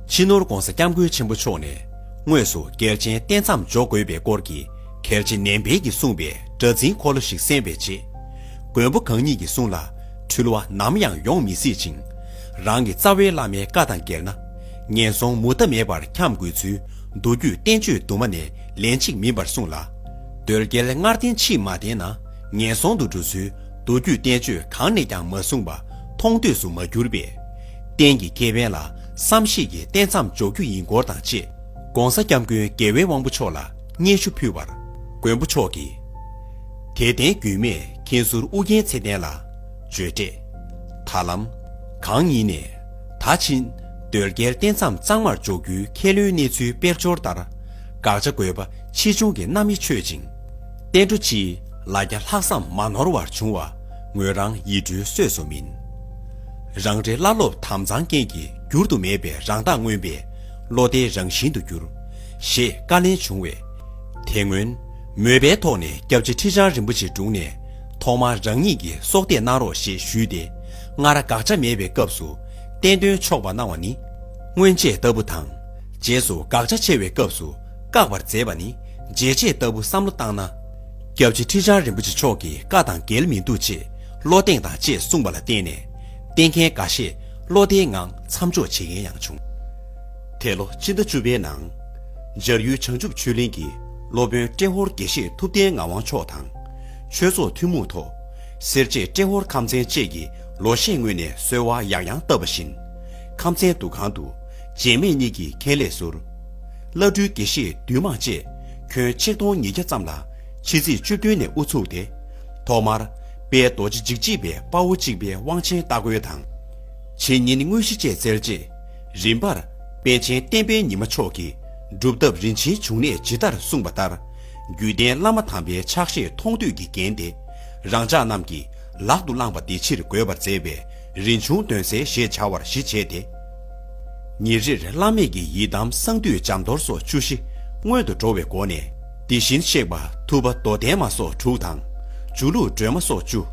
སྤྱི་ནོར་༧གོང་ས་༧སྐྱབས་མགོན་ཆེན་པོ་མཆོག་ནས། དངོས་སུ་རྒྱལ་ཆེན་རྟེན་མཚམས་འཇོག་དགོས་པའི་སྐོར་གྱི་གལ་ཆེ་ནན་པའི་གྱིས་གསུངས་པའི་སྒྲ་འཛིན་འཁོར་ལོ་ཞིག་གསན་པའི་རྗེས། མགོན་པོ་གང་ཉིད་ཀྱི་གསུང་ལ་འཁྲུལ་བ་ནམ་ཡང་ཡོང་མི་སྲིད་ཅིང་། རང་གི་རྩ་བའི་བླ་མའི་བཀའ་དང་འགལ་ན། ངན་སོང་མུ་མཐའ་མེད་པར་འཁྱམས་དགོས་ཚུལ་མདོ་རྒྱུད་བསྟན་བཅོས་དུ་མ་ནས་ལན་གཅིག་མིན་པར་གསུངས་ལ། འདོད་རྒྱལ་སྔར་བསྟན་ཕྱིས་མ་བསྟན་ན་ངན་སོང་དུ་འགྲོ་ཚུལ་མདོ་རྒྱུད་བསྟན་བཅོས་གང་ནས་ཀྱང་མ་གསུངས་པ་མཐོང་ཐོས་སུ་མ་གྱུར་པས། རྟེན་གྱི་ཁེ་ཕན་ལ་བསམ་ཤེས་ཀྱིས་རྟེན་མཚམས་འཇོག་རྒྱུ་ཡིན་སྐོར་དང་བཅས། ༸གོང་ས་༸སྐྱབས་མགོན་རྒྱལ་བའི་དབང་པོ་མཆོག་ལ་སྙན་ཞུ་ཕུལ་བར། མགོན་པོ་མཆོག་གིས། དེ་བརྟེན་རྒྱུད་སྨད་མཁན་ཟུར་ཨུ་རྒྱན་ཚེ་བརྟན་ལ་བརྗོད་འབྲས། ད་ལམ། གང་ཡིན་ནས། ད་ཕྱིན། འདོད་རྒྱལ་རྟེན་མཚམས་གཙང་མར་འཇོག་རྒྱུའི་ཁས་ལེན་གནས་ཚུལ་དཔལ་འབྱོར་ལྟར། དགག་བྱ་དགོས་པ་ཆེ་ཆུང་གི་རྣམ་དབྱེ་ཆོད་ཅིང་། བསྟན་འགྲོ་སྤྱིའི་ལ་རྒྱ་ལྷག་བསམ་མ་ནོར་བར་བྱུང་བ་ངོས་རང་ཡིད་སྤྲུལ་གསོས་སུ་མིན། རང་རེའི་བླ་སློབ་དམ་གཙང་རྐྱེན་གྱིས་འགྱུར་དུ་མེད་པའི་རང་རྟགས་མངོན་པས་བློ་གཏད་རང་བཞིན་དུ་གྱུར། ཞེས་བཀའ་ལན་བྱུང་བས། དེ་སྔོན་མོས་པའི་ཐོག་ནས་སྐྱབས་རྗེ་ཁྲི་བྱང་རིན་པོ་ཆེ་དྲུང་ནས་ཐོག་མར་རང་ཉིད་ཀྱིས་གསོལ་འདེབས་གནང་རོགས་ཞེས་ཞུས་ཏེ། སྔར་དགག་བྱ་མེད་པའི་སྐབས་སུ་བསྟན་དོན་ཆོག་པ་གནང་བ་ནི། སྔོན་ཆད་ལྟ་བུ་དང་། རྗེས་སུ་དགག་བྱ་ཆེ་བའི་སྐབས་སུ་བཀག་པར་མཛད་པ་ནི་རྗེས་བྱེད་ལྟ་བུ་བསམ་བློ་བཏང་ན། སྐྱབས་རྗེ་ཁྲི་བྱང་རིན་པོ་ཆེ་མཆོག་གི་བཀའ་དང་འགལ་མི་འདུག་ཅེས་བློ་གདེང་དང་བཅས་གསུངས་པ་ལ་བརྟེན་ནས། བསྟེན་མཁན་འགའ་ཤས་བློ་བདེའི་ངང་མཚམས་འཇོག་བྱེད་མཁན་ཡང་བྱུང་། དེ་ལོ་སྤྱི་ཟླ་བཅུ་པའི་ནང་། འཇར་ཡུལ་བྱང་ཆུབ་ཆོས་གླིང་གི་སློབ་དཔོན་ཏྲེ་ཧོར་དགེ་བཤེས་ཐུབ་བསྟན་ངག་དབང་མཆོག་དང་། ཆོས་ཚོགས་ཐུན་མོང་ཐོག་སེར་བྱེས་ཏྲེ་ཧོར་ཁམས་ཚན་བཅས་ཀྱིས་ལོ་ཤས་སྔོན་ནས་གསོལ་བ་ཡང་ཡང་བཏབ་པ་བཞིན། ཁམས་ཚན་འདུ་ཁང་དུ་རྗེས་མེད་གཉིས་ཀྱི་མཁན་ལས་ཟུར། བླ་སྤྲུལ་དགེ་བཤེས་འདུས་མང་བཅས་ཁྱོན་ཆིག་སྟོང་ཉིས་བརྒྱ་ཙམ་ལ་ཕྱི་ཚེས་བཅུ་བདུན་ནས་དབུ་ཚུགས་ཏེ། ཐོག་མར་དཔལ་རྡོ་རྗེ་འཇིགས་བྱེད་པའི་དཔའ་བོ་གཅིག་པའི་དབང་ཆེན་སྟ་གོན་དང་། རྗེ་ཉིད་དངོས་གཞི་བཅས་སྩལ་རྗེས། རིམ་པར་པཎ་ཆེན་བསྟན་པའི་ཉི་མ་མཆོག་གིས་སྒྲུབ་ཐབས་རིན་ཆེན་འབྱུང་གནས་ཇི་ལྟར་གསུངས་པ་ལྟར། རྒྱུད་ལྡན་བླ་མ་དམ་པའི་ཕྱག་བཞེས་མཐོང་ཐོས་ཀྱིས་བརྒྱན་ཏེ། རང་ཅག་རྣམས་ཀྱིས་ལག་ཏུ་བླངས་པ་འདི་ཕྱིར་འགོད་པར་མཛད་པའི་རིན་འབྱུང་འདོན་གསལ་ཞེས་བྱ་བར་གཞི་བྱས་ཏེ། ཉིན་རེར་བླ་མེད་ཀྱི་ཡི་དམ་གསང་འདུས་འཇམ་གཏོར་སོགས་བཅུ་བཞི་སྔོན་དུ་འགྲོ་བའི་སྒོ་ནས། དེ་བཞིན་གཤེགས་པ་ཐུབ་པ་མདོ་ལྡན་མ་སོགས་དྲུག་དང་། ཇོ་ལུགས་སྒྲོལ་མ་སོགས་བཅུ།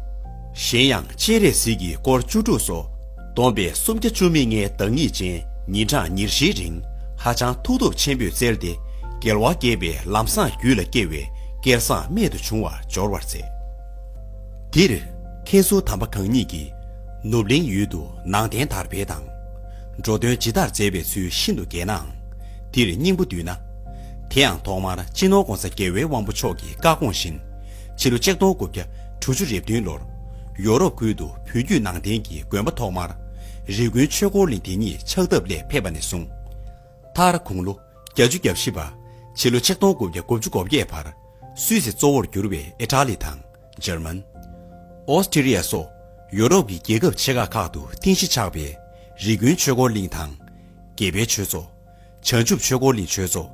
གཞན་ཡང་སྤྱན་རས་གཟིགས་ཀྱི་སྐོར་བཅུ་དྲུག་སོགས། བསྡོམས་པས་སུམ་བརྒྱ་བཅུ་མེད་ལྔའི་བདག་ཉིད་ཅན་ཉིན་གྲངས་ཉེར་བཞིའི་རིང་ཧ་ཅང་ཐུགས་སྟོབས་ཆེན་པོས་བཙལ་ཏེ། རྒྱལ་བ་དགྱེས་པའི་ལམ་བཟང་རྒྱུད་ལ་སྐྱེ་བའི་སྐལ་བཟང་རྨད་དུ་བྱུང་བ་འབྱོར་བར་མཛད། འདིར་མཁན་ཟུར་དམ་པ་གང་ཉིད་ཀྱིས་ནུབ་གླིང་ཡུལ་དུ་ནང་རྟེན་དར་འཕེལ་དང་། འགྲོ་དོན་ཇི་ལྟར་མཛད་པའི་ཚུལ་ཤིན་ཏུ་རྒྱས་ནའང་། འདིར་སྙིང་པོ་བསྡུས་ན། དེ་ཡང་ཐོག་མར་སྤྱི་ནོར་༸གོང་ས་༸རྒྱལ་བའི་དབང་པོ་མཆོག་གི་བཀའ་དགོངས་བཞིན། ཕྱི་ལོ་ཆིག་སྟོང་དགུ་བརྒྱ་དྲུག་ཅུ་རེ་བདུན་ལོར། ཡོ་རོབ་ཁུལ་དུ་བོད་བརྒྱུད་ནང་བསྟན་གྱི་དགོན་པ་ཐོག་མར། རི་ཀོན་ཆོས་འཁོར་གླིང་དེ་ཉིད་ཕྱག་བཏབ་སླད་ཕེབས་པ་ནས་བཟུང་། མཐར་དགུང་ལོ་བརྒྱད་ཅུ་གྱ་བཞི་པ། ཕྱི་ལོ་ཆིག་སྟོང་དགུ་བརྒྱ་དགུ་བཅུ་གོ་བརྒྱད་བར། སུད་སི་གཙོ་བོར་གྱུར་བའི་ཨི་ཊ་ལི་དང་། འཇར་མན། ཨོ་སི་ཀྲི་ལི་ཡ་སོགས་ཡོ་རོབ་ཀྱི་རྒྱལ་ཁབ་ཆེ་ཁག་ཁག་ཏུ་རྟེན་གཞི་ཆགས་པའི་རི་ཀོན་ཆོས་འཁོར་གླིང་དང་། དགེ་འཕེལ་ཆོས་ཚོགས། བྱང་ཆུབ་ཆོས་འཁོར་གླིང་ཆོས་ཚོགས།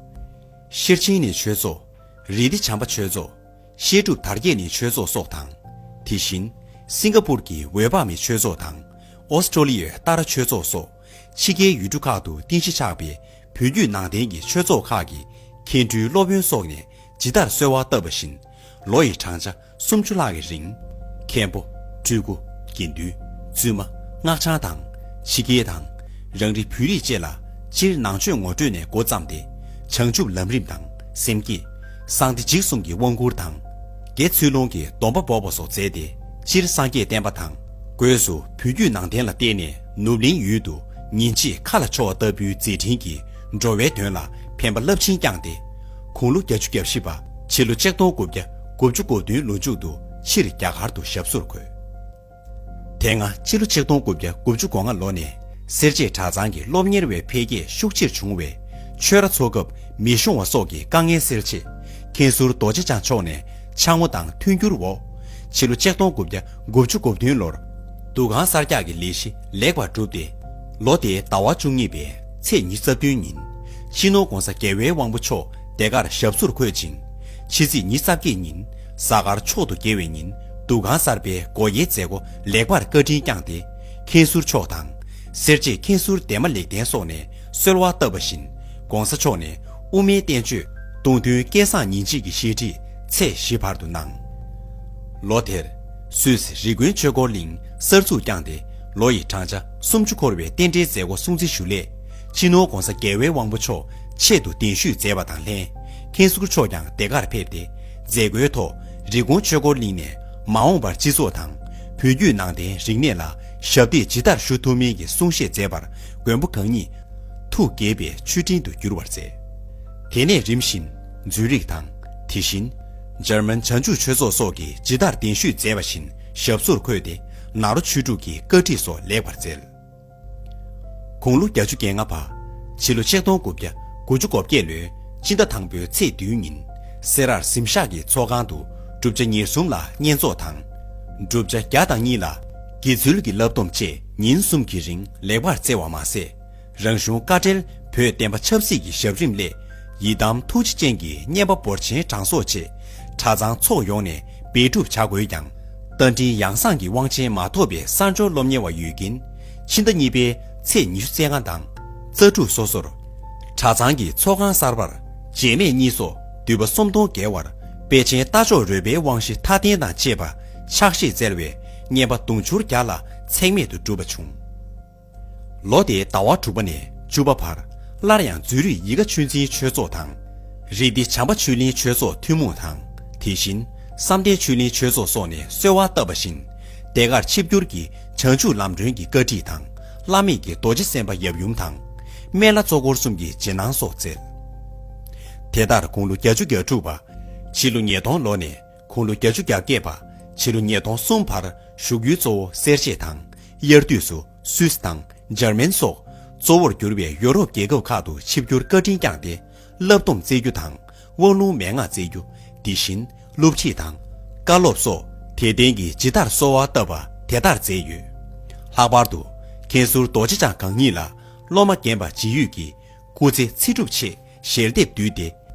ཤེར་ཕྱིན་གླིང་ཆོས་ཚོགས། རི་ཏི་བྱམས་པ་ཆོས་ཚོགས། བཤད་སྒྲུབ་དར་རྒྱས་གླིང་ཆོས་ཚོགས་སོགས་དང་། དེ་བཞིན། སིང་ག་པུར་གྱི་འོད་དཔག་མེད་ཆོས་ཚོགས་དང་། ཨོ་སི་ཀྲོ་ལི་ཡའི་ཏཱ་ར་ཆོས་ཚོགས་སོགས། ཕྱི་རྒྱལ་ཡུལ་གྲུ་ཁག་ཏུ་རྟེན་གཞི་ཆགས་པའི་བོད་བརྒྱུད་ནང་བསྟན་གྱི་ཆོས་ཚོགས་ཁག་གི་མཁན་སྤྲུལ་སློབ་དཔོན་སོགས་ནས་ཇི་ལྟར་གསོལ་བ་བཏབ་པ་བཞིན། ལོ་ཡི་བགྲང་བྱ་སུམ་ཅུ་ལྷག་གི་རིང་། མཁན་པོ། སྤྲུལ་སྐུ། དགེ་འདུན། བཙུན་མ། སྔགས་འཆང་དང་། ཕྱི་རྒྱལ་དང་། རང་རིགས་བོད་རིགས་བཅས་ལ་སྤྱིར་ནང་ཆོས་ངོ་སྤྲོད་ནས་འགོ་བརྩམས་ཏེ། བྱང་ཆུབ་ལམ་རིམ་དང་སེམས་བསྐྱེད། གསང་བདེ་འཇིགས་གསུམ་གྱི་དབང་བསྐུར་དང་། དགེ་ཚུལ་སློང་གི་སྡོམ་པ་འབོགས་པ་སོགས་མཛད་དེ། སྤྱིར་སངས་རྒྱས་བསྟན་པ་དང་། སྒོས་སུ་བོད་བརྒྱུད་ནང་བསྟན་ལ་བརྟེན་ནས་ནུབ་གླིང་ཡུལ་དུ་ཉིན་ཕྱེད་མཁའ་ལ་འཕྱོ་བ་ལྟ་བུའི་མཛད་འཕྲིན་གྱིས་འགྲོ་བའི་དོན་ལ་ཕན་པ་རླབས་ཆེན་བསྐྱངས་ཏེ། དགུང་ལོ་བརྒྱད་ཅུ་གྱ་བཞི་པ། ཕྱི་ལོ་ཆིག་སྟོང་དགུ་བརྒྱ་དགུ་བཅུ་གོ་བདུན་ལོ་མཇུག་ཏུ་ཕྱིར་རྒྱ་གར་དུ་ཞབས་སོར་འཁོད། དེ་སྔ་སྤྱི་ལོ་ཆིག་སྟོང་དགུ་བརྒྱ་དགུ་བཅུ་གོ་ལྔ་ལོ་ནས་སེར་བྱེས་གྲྭ་ཚང་གི་སློབ་གཉེར་བའི་འཕེལ་རྒྱས་ཤུགས་ཆེར་བྱུང་བས། ཆོས་ར་འཚོགས་སྐབས་མི་ཤོང་བ་སོགས་ཀྱི་དཀའ་ངལ་སེལ་ཆེད། མཁན་ཟུར་རྡོ་རྗེ་འཆང་མཆོག་ནས་ཕྱག་མོ་དང་མཐུན་འགྱུར་འོག་ཕྱི་ལོ་ཆིག་སྟོང་དགུ་བརྒྱ་དགུ་བཅུ་གོ་བདུན་ལོར། འདུ་ཁང་གསར་རྒྱག་གི་ལས་གཞི་ལེགས་པར་གྲུབ་སྟེ། ལོ་དེའི་ཟླ་བ་བཅུ་གཉིས་པའི་ཚེས་ཉི་ཤུ་རྩ་བདུན་ཉིན། སྤྱི་ནོར་༸གོང་ས་༸རྒྱལ་བའི་དབང་པོ་མཆོག་དེ་གར་ཞབས་སོར་འཁོད་ཅིང་། ཕྱི་ཚེས་ཉི་ཤུ་རྩ་བརྒྱད་ཉིན། གཟའ་སྐར་མཆོག་ཏུ་དགེ་བའི་ཉིན། འདུ་ཁང་གསར་པའི་སྒོ་དབྱེའི་མཛད་སྒོ་ལེགས་པར་བཀའ་དྲིན་བསྐྱངས་ཏེ། མཁན་ཟུར་མཆོག་དང་། སེར་བྱེས་མཁན་ཟུར་འདན་མ་ལེགས་ལྡན་སོགས་ནས་གསོལ་བ་བཏབ་པ་བཞིན། ༸གོང་ས་མཆོག་ནས་དབུ་མའི་བསྟན་བཅོས་ སྟོང་ཐུན་སྐལ་བཟང་ཉིན་བྱེད་ཀྱི་བཤད་ཁྲིད་ཚེས་བཞི་བར་དུ་གནང་། ལོ་དེར་སུད་སི་རི་ཀོན་ཆོས་འཁོར་གླིང་གསར་འཛུགས་བསྐྱངས་ཏེ། ལོ་ཡི་བགྲང་བྱ་སུམ་ཅུ་འཁོར་བའི་རྟེན་འབྲེལ་མཛད་སྒོ་སྲུང་བརྩི་ཞུ་སླད། སྤྱི་ནོར་༧གོང་ས་༧རྒྱལ་བའི་དབང་པོ་མཆོག་ཆེད་དུ་གདན་ཞུས་མཛད་པ་དང་ལྷན། མཁན་ཟུར་མཆོག་ཀྱང་དེ་གར་ཕེབས་ཏེ། མཛད་སྒོའི་ཐོག་རི་ཀོན་ཆོས་འཁོར་གླིང་ནས་མ་འོངས་པར་སྤྱི་ཚོགས་དང་བོད་བརྒྱུད་ནང་བསྟན་རིག་གནས་ལ་ཞབས་འདེགས་ཇི་ལྟར་ཞུ་ཐུབ་མིན་གྱི་གསུང་བཤད་མཛད་པར། མགོན་པོ་གང་ཉིད་ཐུགས་དགྱེས་པའི་མཆོད་སྤྲིན་དུ་གྱུར་པར་མཛད། དེ་ནས་རིམ་བཞིན་ཛུ་རིག་དང་། དེ་བཞིན་འཇར་མན་བྱང་ཆུབ་ཆོས་ཚོགས་སོགས་ཀྱིས་ཇི་ལྟར་གདན་ཞུས་མཛད་པ་བཞིན་ཞབས་སོར་འཁོད་དེ། ནཱ་རོ་ཆོས་དྲུག་གི་བཀའ་ཁྲིད་སོགས་ལེགས་པར་སྩལ། དགུང་ལོ་བརྒྱད་ཅུ་གྱ་ལྔ་པ། ཕྱི་ལོ་ཆིག་སྟོང་དགུ་བརྒྱ་དགུ་བཅུ་གོ་བརྒྱད་ལོའི་སྤྱི་ཟླ་དང་པོའི་ཚེས་བདུན་ཉིན། སེ་རར་གཟིམ་ཤག་གི་ཚོགས་ཁང་དུ་བསྒྲུབ་བྱ་ཉེར་གསུམ་ལ་བསྙེན་རྫོགས་དང་། བསྒྲུབ་བྱ་བརྒྱ་དང་གཉིས་ལ་དགེ་ཚུལ་གྱི་བསླབ་སྡོམ་བཅས་ཉིན་གསུམ་གྱི་རིང་ལེགས་པར་སྩལ་བ་མ་ཟད། རང་གཞུང་དཀའ་བྲལ་བོད་བསྟན་པ་ཆབ་སྲིད་ཀྱི་ཞབས་རིམ་སླད། ཡི་དམ་ཐུགས་རྗེ་ཅན་གྱི་བསྙེན་པ་འབོར་ཆེན་གྲངས་གསོག་ཆེད། གྲྭ་ཚང་ཚོགས་ཡོངས་ནས་འབད་སྒྲུབ་བྱ་དགོས་ཀྱང་། རྟ་མགྲིན་ཡང་གསང་གི་དབང་ཆེན་མ་ཐོབ་པའི་གསར་འབྱོར་སློབ་གཉེར་བ་ཡོད་རྐྱེན། ཕྱི་ཟླ་གཉིས་པའི་ཚེས་ཉི་ཤུ་རྩ་ལྔ་དང་། རྩ་དྲུག་སོ་སོར། གྲྭ་ཚང་གི་ཚོགས་ཁང་གསར་པར་རྗེས་མེད་གཉིས་སོགས་འདུས་པ་སུམ་སྟོང་བརྒལ་བར་དཔལ་ཆེན་རྟ་མཆོག་རོལ་པའི་དབང་བཞི་མཐའ་རྟེན་དང་བཅས་པ་ཕྱག་བཞེས་སྩལ་བས། བསྙེན་པ་དུང་ཕྱུར་བརྒྱ་ལ་ཚེགས་མེད་དུ་འགྲུབ་པ་བྱུང་། ལོ་དེའི་ཟླ་བ་དྲུག་པ་ནས་བཅུ་པ་བར་སླར་ཡང་ཛུ་རིག་ཡིད་དགའ་ཆོས་འཛིན་ཆོས་ཚོགས་དང་། རིགས་འདི་བྱམས་པ་ཆོས་གླིང་ཆོས་ཚོགས་ཐུན་མོང་དང་། དེ་བཞིན་བསམ་གཏན་ཆོས་གླིང་ཆོས་ཚོགས་སོགས་ནས་གསོལ་བ་བཏབ་པ་བཞིན། དེ་གར་ཆིབས་བསྒྱུར་གྱིས་བྱང་ཆུབ་ལམ་སྒྲོན་གྱི་བཀའ་ཁྲིད་དང་། བླ་མེད་ཀྱི་རྡོ་རྗེ་སེམས་དཔའ་ཡབ་ཡུམ་དང་། སྨན་བླ་གཙོ་འཁོར་གསུམ་གྱི་རྗེས་གནང་སོགས་སྩལ། དེ་ལྟར་དགུང་ལོ་བརྒྱད་ཅུ་གྱ་དྲུག་པ། ཕྱི་ལོ་ཉིས་སྟོང་ལོ་ནས། དགུང་ལོ་བརྒྱད་ཅུ་གྱ་བརྒྱད་པ། ཕྱི་ལོ་ཉིས་སྟོང་གསུམ་བར་བཞུགས་ཡུལ་གཙོ་བོ་སེར་བྱེས་དང་། དབྱར་དུས་སུ་སུད་སི་དང་འཇར་མན་སོགས་གཙོ་བོར་གྱུར་པའི་ཡོ་རོབ་རྒྱལ་ཁབ་ཁག་ཏུ་ཆིབས་བསྒྱུར་བཀའ་དྲིན་བསྐྱངས་ཏེ། བསླབ་སྡོམ་སྩལ་རྒྱུ་དང་། དབང་ལུང་མན་ངག་སྩལ་རྒྱུ། དེ་བཞིན་སློབ་ཁྲིད་དང་། བཀའ་སློབ་སོགས་དད་ལྡན་གྱིས་ཇི་ལྟར་གསོལ་བ་བཏབ་པ་དེ་ལྟར་མཛད་ཡོད། ལྷག་པར་དུ་མཁན་ཟུར་རྡོ་རྗེ་འཆང་གང་ཉིད་ལ་སློབ་མ་རྒན་པ་ཇི་ཡོད་ཀྱིས། སྐུ་ཚེ་ཚེ་སྒྲུབ་ཆེད་ཞལ་འདེབས་བསྡུས་ཏེ།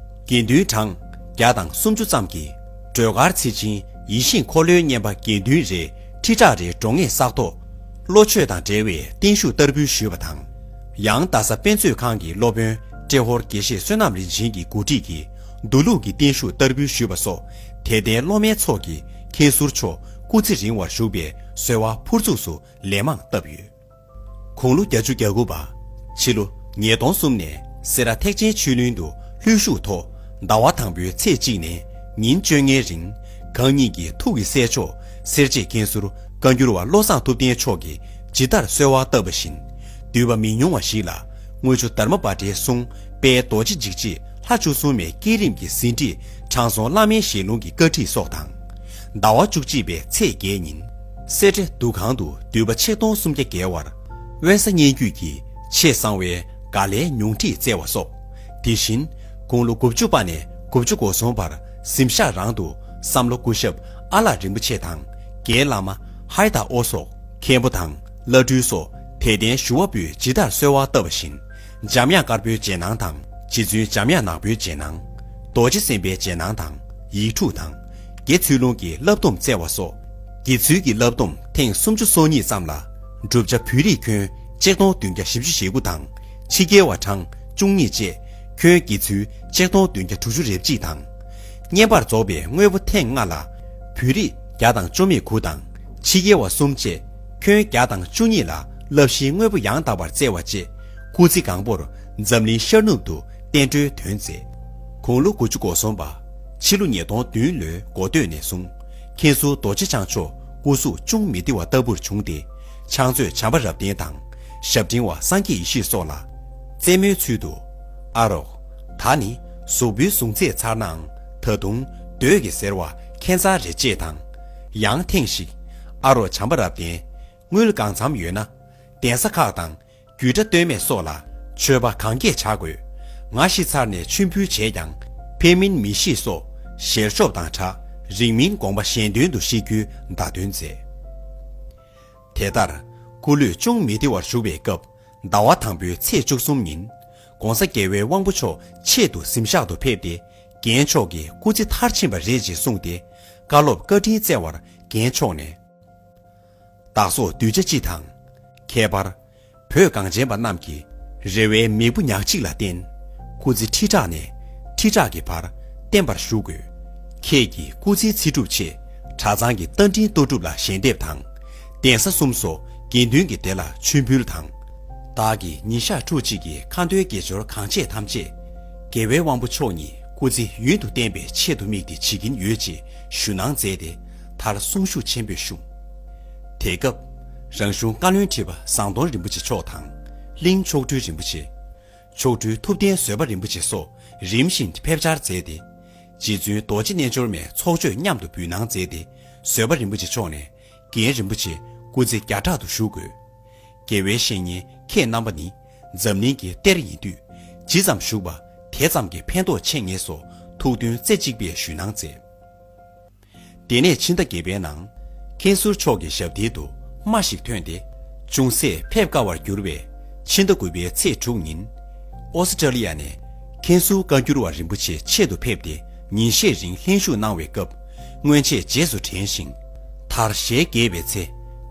དགེ་འདུན་གྲངས་བརྒྱ་དང་སུམ་ཅུ་ཙམ་གྱིས་སྒྲོལ་དཀར་ཚེ་ཆེན་ཡིད་བཞིན་འཁོར་ལོའི་བསྙེན་པ་དགེ་འདུན་རེ་ཁྲི་ཕྲག་རེའི་འགྲོ་ངེས་བསགས་ཐོག་བློ་ཆོས་དང་འབྲེལ་བའི་བརྟན་བཞུགས་བསྟར་འབུལ་ཞུས་པ་དང་། ཡང་རྡ་ས་དཔེ་མཛོད་ཁང་གི་སློབ་དཔོན་ཏྲེ་ཧོར་དགེ་བཤེས་བསོད་ནམས་རིན་ཆེན་གྱིས་འགོ་ཁྲིད་ཀྱིས་མདོ་ལུགས་ཀྱི་བརྟན་བཞུགས་བསྟར་འབུལ་ཞུས་པ་སོགས་དད་ལྡན་སློབ་མའི་ཚོགས་ཀྱིས་མཁན་ཟུར་མཆོག་སྐུ་ཚེ་རིང་བར་བཞུགས་པའི་གསོལ་བ་ཕུར་ཚུགས་སུ་ལན་མང་བཏབ་ཡོད། དགུང་ལོ་བརྒྱད་ཅུ་གྱ་དགུ་པ། ཕྱི་ལོ་ཉིས་སྟོང་གསུམ་ནས་སེ་ར་ཐེག་ཆེན་ཆོས་གླིང་དུ་ལྷོད་བཞུགས་ཐོག་ཟླ་བ་དང་པོའི་ཚེས་གཅིག་ནས་ཉིན་བཅོ་ལྔའི་རིང་། གང་ཉིད་ཀྱི་ཐུགས་ཀྱི་སྲས་མཆོག་སེར་བྱེས་མཁན་ཟུར་བཀའ་འགྱུར་བ་བློ་བཟང་ཐུབ་བསྟན་མཆོག་གིས་ཇི་ལྟར་གསོལ་བ་བཏབ་པ་བཞིན། འདུས་པ་མི་ཉུང་བ་ཞིག་ལ་དངུལ་ཆུ་དྷརྨ་པ་ཏྲའི་གསུང་དཔལ་རྡོ་རྗེ་འཇིགས་བྱེད་ལྷ་བཅུ་གསུམ་མའི་བསྐྱེད་རིམ་གྱི་ཟིན་བྲིས་དྲང་སྲོང་བླ་མའི་ཞལ་ལུང་གི་བཀའ་ཁྲིད་སོགས་དང་། ཟླ་བ་བཅུ་གཅིག་པའི་ཚེས་བརྒྱད་ཉིན། སེ་འབྲས་འདུ་ཁང་དུ་འདུས་པ་ཆིག་སྟོང་སུམ་བརྒྱ་བརྒལ་བར་དབེན་ས་སྙན་བརྒྱུད་ཀྱི་ཆེས་གསང་བའི་ག་ལའི་ཉུང་ཁྲིད་སྩལ་བ་སོགས། དེ་བཞིན་དགུང་ལོ་དགུ་བཅུ་པ་ནས་དགུ་བཅུ་གོ་གསུམ་བར་གཟིམ་ཤག་རང་དུ་བསམ་བློ་སྐུ་ཞབས་ཨ་ལགས་རིན་པོ་ཆེ་དང་རྒན་བླ་མ་ཧའི་ཏ་ཨོ་སོགས་མཁན་པོ་དང་བླ་སྤྲུལ་སོགས་དད་ལྡན་ཞུ་བ་པོས་ཇི་ལྟར་གསོལ་བ་བཏབ་པ་བཞིན། འཇམ་དབྱངས་དཀར་པོའི་རྗེས་གནང་དང་། རྗེ་བཙུན་འཇམ་དབྱངས་ནག་པོའི་རྗེས་གནང་། རྡོ་རྗེ་སེམས་དཔའི་རྗེས་གནང་དང་། ཡིག་དྲུག་དང་། དགེ་ཚུལ་སློང་གི་བསླབ་སྡོམ་སྩལ་བ་སོགས། དགེ་ཚུལ་གྱི་བསླབ་སྡོམ་ཐེངས་སུམ་ཅུ་སོ་གཉིས་ཙམ་ལ། བསྒྲུབ་བྱ་བོད་རིགས་ཁྱོན་ཆིག་སྟོང་བདུན་བརྒྱ་བཞི་བཅུ་ཞེ་དགུ་དང་། ཕྱི་རྒྱལ་བ་གྲངས་བཅུ་གཉིས་བཅས་ཁྱོན་དགེ་ཚུལ་ཆིག་སྟོང་བདུན་བརྒྱ་དྲུག་ཅུ་རེ་གཅིག་དང་། བསྙེན་པར་རྫོགས་པའི་དངོས་པོ་ཐེངས་ལྔ་ལ། བོད་རིགས་བརྒྱ་དང་བཅོ་མེད་དགུ་དང་། ཕྱི་རྒྱལ་བ་གསུམ་བཅས་ཁྱོན་བརྒྱ་དང་བཅུ་གཉིས་ལ་བསླབ་གཞིའི་དངོས་པོ་ཡང་དག་པར་སྩལ་བ་བཅས། སྐུ་ཚེ་གང་པོར་འཛམ་གླིང་ཤར་ནུབ་ཏུ་བསྟན་འགྲོའི་དོན་མཛད། དགུང་ལོ་དགུ་བཅུ་གོ་གསུམ་པ། ཕྱི་ལོ་ཉིས་སྟོང་བདུན་ལོའི་འགོ་སྟོད་ནས་བཟུང་། མཁན་ཟུར་རྡོ་རྗེ་འཆང་མཆོག་སྐུ་གཟུགས་ཅུང་མི་བདེ་བ་ལྟ་བུར་བྱུང་སྟེ། ཕྱག་མཛོད་བྱམས་པ་རབ་བརྟན་དང་། ཞབས་འབྲིང་བ་སངས་རྒྱས་ཡེ་ཤེས་སོགས་ལ། རྩེད་མོའི་ཚུལ་དུ། ཨ་རོགས། ད་ནི་གཟུགས་པོའི་གཟུང་ཚད་ཚར་ནའང་། ད་དུང་སྡོད་ཀྱི་ཟེར་བ་ཁྱད་མཚར་རེད། ཅེས་དང་། ཡང་ཐེངས་ཤིག་ཨ་རོགས་བྱམས་པ་རབ་བརྟན། དངུལ་གང་འཚམ་ཡོད་ན། གདན་ས་ཁག་དང་། རྒྱུད་གྲྭ་སྟོད་སྨད་སོགས་ལ་མཆོད་པ་གང་རྒྱས་བྱ་དགོས། ང་ཤི་ཚར་ནས་མཆོད་འབུལ་བྱས་ཀྱང་ཕན་མིན་མི་ཤེས་སོགས་ཞལ་ཤོབ་དང་སྦྲགས་རིང་མིན་དགོངས་པ་གཞན་དོན་དུ་བཞེས་རྒྱུའི་བརྡ་སྟོན་མཛད། དེ་ལྟར་སྐུ་ལུས་ཅུང་མི་བདེ་བར་བཞུགས་པའི་སྐབས། ཟླ་བ་དང་པོའི་ཚེས་བཅུ་གསུམ་ཉིན། ྋགོང་ས་རྒྱལ་བའི་དབང་པོ་མཆོག་ཆེད་དུ་གཟིམ་ཤག་ཏུ་ཕེབས་ཏེ། རྒན་མཆོག་གིས་སྐུ་ཚེ་མཐར་ཕྱིན་པ་རེད་ཅེས་གསུངས་ཏེ། བཀའ་སློབ་བཀའ་དྲིན་སྩལ་བར་རྒན་མཆོག་ནས། བདག་སོགས་གདུལ་བྱ་སྤྱི་དང་། ཁྱད་པར་བོད་གངས་ཅན་པ་རྣམས་ཀྱི་རེ་བའི་མིག་དཔེ་ཉག་གཅིག་ལ་བརྟེན། སྐུ་ཚེ་ཁྲི་ཕྲག་ནས་ ཁྲི་ཕྲག་གི་བར་བརྟན་པར་བཞུགས་དགོས། ཁྱེད་ཀྱི་སྐུ་ཚེའི་ཚེ་སྒྲུབ་ཆེད་གྲྭ་ཚང་གི་རྟ་མགྲིན་གཏོར་སྒྲུབ་ལ་ཞལ་འདེབས་དང་། གདན་ས་གསུམ་སོགས་དགེ་འདུན་གྱི་སྡེ་ལ་མཆོད་འབུལ་དང་། བདག་གི་ཉིན་ཞག་ཕྲུགས་གཅིག་གི་ཁ་འདོན་དགེ་སྦྱོར་གང་བྱས་ཐམས་ཅད་རྒྱལ་བའི་དབང་པོ་མཆོག་ཉིད་སྐུ་ཚེ་ཡུན་དུ་བརྟན་པའི་ཆེད་དུ་དམིགས་ཏེ་བྱེད་ཀྱིན་ཡོད་ཅེས་ཞུ་གནང་མཛད་དེ་མཐར་གསུང་བཞུགས་ཆེན་པོས་བཤུམས། དེ་སྐབས་རང་གཞུང་བཀའ་བློན་ཁྲི་པ་ཟམ་གདོང་རིན་པོ་ཆེ་མཆོག་དང་། གླིང་མཆོག་སྤྲུལ་རིན་པོ་ཆེ། མཆོག་སྤྲུལ་ཐུབ་བསྟན་བཟོད་པ་རིན་པོ་ཆེ་སོགས་རིམ་བཞིན་ཕེབས་བཅར་མཛད་དེ། རྗེ་བཙུན་རྡོ་རྗེ་རྣལ་འབྱོར་མའི་ཚོགས་མཆོད་མཉམ་དུ་འབུལ་གནང་མཛད་དེ། བཟོད་པ་རིན་པོ་ཆེ་མཆོག་ནས་རྒན་རིན་པོ་ཆེ་སྐུ་ཚེ་བརྒྱ་ཕྲག་ཏུ་བཞུགས་དགོས། དགེ་བའི་བཤེས་གཉེན་ཁྱེད་རྣམ་པ་ནི་འཛམ་གླིང་གི་གཏེར་ཡིན་དུས། ཇི་ཙམ་བཞུགས་པ་དེ་ཙམ་གྱི་ཕན་ཐོགས་ཆེ་ངེས་སོགས་ཐུགས་འདུན་རྩེ་གཅིག་པས་ཞུས་གནང་མཛད། དེ་ནས་ཕྱི་ཟླ་བརྒྱད་པའི་ནང་། མཁན་ཟུར་མཆོག་གི་ཞབས་མཐིལ་དུ་རྨ་ཞིག་ཐོན་ཏེ། ཅུང་ཟད་ཕེབས་དཀའ་བར་གྱུར་བས། ཕྱི་ཟླ་དགུ་པའི་ཚེས་དྲུག་ཉིན། ཨོ་སི་ཀྲ་ལི་ཡ་ནས་མཁན་ཟུར་བཀའ་འགྱུར་བ་རིན་པོ་ཆེ་ཆེད་དུ་ཕེབས་ཏེ། ཉིན་ཤས་རིང་ལྷན་བཞུགས་གནང་བའི་སྐབས། སྔོན་ཆད་རྗེས་སུ་དྲན་ཞིང་། མཐར་ཞལ་བརྒྱད་པའི་ཚེ།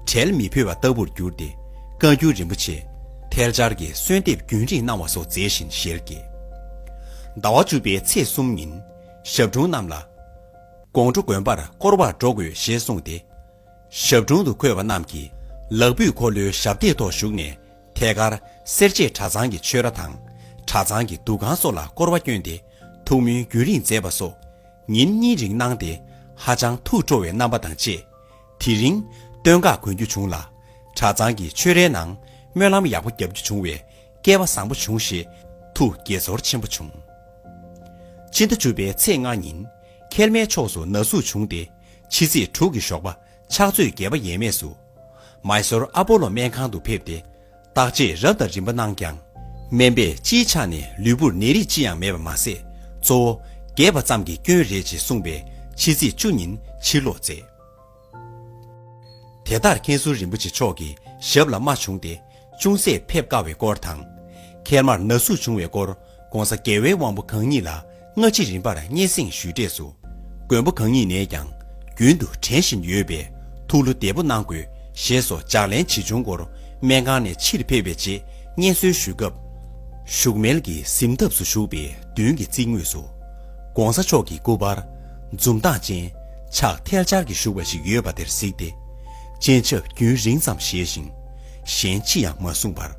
བྲལ་མི་ཕོད་པ་ལྟ་བུར་གྱུར་ཏེ། བཀའ་འགྱུར་རིན་པོ་ཆེ་ཐལ་སྦྱར་གྱི་གསོལ་འདེབས་རྒྱུན་རིང་གནང་བ་སོགས་མཛད་བཞིན་ཞལ་བརྒྱད། ཟླ་བ་བཅུ་པའི་ཚེས་གསུམ་ཉིན། ཞབས་དྲུང་རྣམས་ལ། དགོང་དྲོ་དགོན་པར་བསྐོར་བར་འགྲོ་དགོས་ཞེས་གསུངས་ཏེ། ཞབས་དྲུང་དུ་འཁོད་པ་རྣམས་ཀྱིས་ལག་ཕུད་འཁོར་ལོའི་ཞབས་སྟེགས་ཐོག་བཞུགས་ནས། ཐད་ཀར་སེར་བྱེས་གྲྭ་ཚང་གི་ཆོས་ར་དང་། གྲྭ་ཚང་གི་འདུ་ཁང་སོགས་ལ་བསྐོར་བ་བསྐྱོན་ཏེ། ཐུགས་སྨོན་རྒྱུན་རིང་མཛད་པ་སོགས་ཉིན་གཉིས་རིང་གནང་སྟེ། ཧ་ཅང་ཐུགས་སྤྲོ་བའི་རྣམ་པ་དང་བཅས། དེ་རིང་སྟོད་འགག་གོན་རྒྱུ་བྱུང་ལ། གྲྭ་ཚང་གི་ཆོས་རའི་ནང་སྨོན་ལམ་ཡག་པོ་རྒྱབ་རྒྱུ་བྱུང་བས། སྐལ་བ་བཟང་པོ་བྱུང་ཞེས་ཐུགས་དགྱེས་ཚོར་ཆེན་པོ་བྱུང་། ཕྱི་ཟླ་བཅུ་པའི་ཚེས་ལྔ་ཉིན། མཁལ་མའི་ཕྱོགས་སུ་ན་ཟུག་བྱུང་སྟེ། ཕྱི་ཚེས་དྲུག་གི་ཞོགས་པ་ཕྱག་ཚོད་བརྒྱད་པ་ཡས་མས་སུ། མའི་སོར་ཨ་པོ་ལོ་སྨན་ཁང་དུ་ཕེབས་ཏེ། བརྟག་དཔྱད་རབ་དང་རིམ་པ་གནང་ཀྱང་། སྨན་པས་སྤྱིའི་ཆ་ནས་ལུས་པོར་ནད་རིགས་ཅི་ཡང་མེད་པ་མ་ཟད། གཙོ་བོ་རྒས་པ་ཙམ་གྱི་སྐྱོན་རེད་ཅེས་གསུངས་པས། ཕྱི་ཚེས་བཅུ་ཉིན་ཕྱིར་ལོག་མཛད། དེ་ལྟར་མཁན་ཟུར་རིན་པོ་ཆེ་མཆོག་གི་ཞབས་ལ་རྨ་བྱུང་སྟེ། ཅུང་ཟད་ཕེབས་དཀའ་བའི་སྐོར་དང་། མཁལ་མར་ན་ཟུག་བྱུང་བའི་སྐོར། ༸གོང་ས་རྒྱལ་བའི་དབང་པོ་གང་ཉིད་ལ་སྔ་ཕྱི་རིམ་པར་སྙན་སེང་ཞུས་འབྲས་སུ། མགོན་པོ་གང་ཉིད་ནས་ཀྱང་རྒྱུན་དུ་དྲན་བཞིན་ཡོད་པས། ཐུགས་བློ་བདེ་པོ་གནང་དགོས། ཞེས་སོགས་ལྗགས་ལན་ཇི་བྱུང་སྐོར། སྨན་ཁང་ནས་ཕྱིར་ཕེབས་པའི་རྗེས་སྙན་གསོལ་ཞུ་སྐབས། བཞུགས་མལ་གྱི་གཟིམ་ཐབས་སུ་བཞུགས་པའི་མདུན་གྱི་རྩིག་ངོས་སུ། ༸གོང་ས་མཆོག་གི་སྐུ་པར་འཛུམ་མདངས་ཅན། ཕྱག་ཐལ་སྦྱར་གྱིས་བཞུགས་པ་ཞིག་ཡོད་པ་དེར་གཟིགས་ཏེ། སྤྱན་ཆབ་རྒྱུན་རིང་ཙམ་བཞེས་ཤིང་། གཞན་ཅི་ཡང་མ་གསུངས་པར།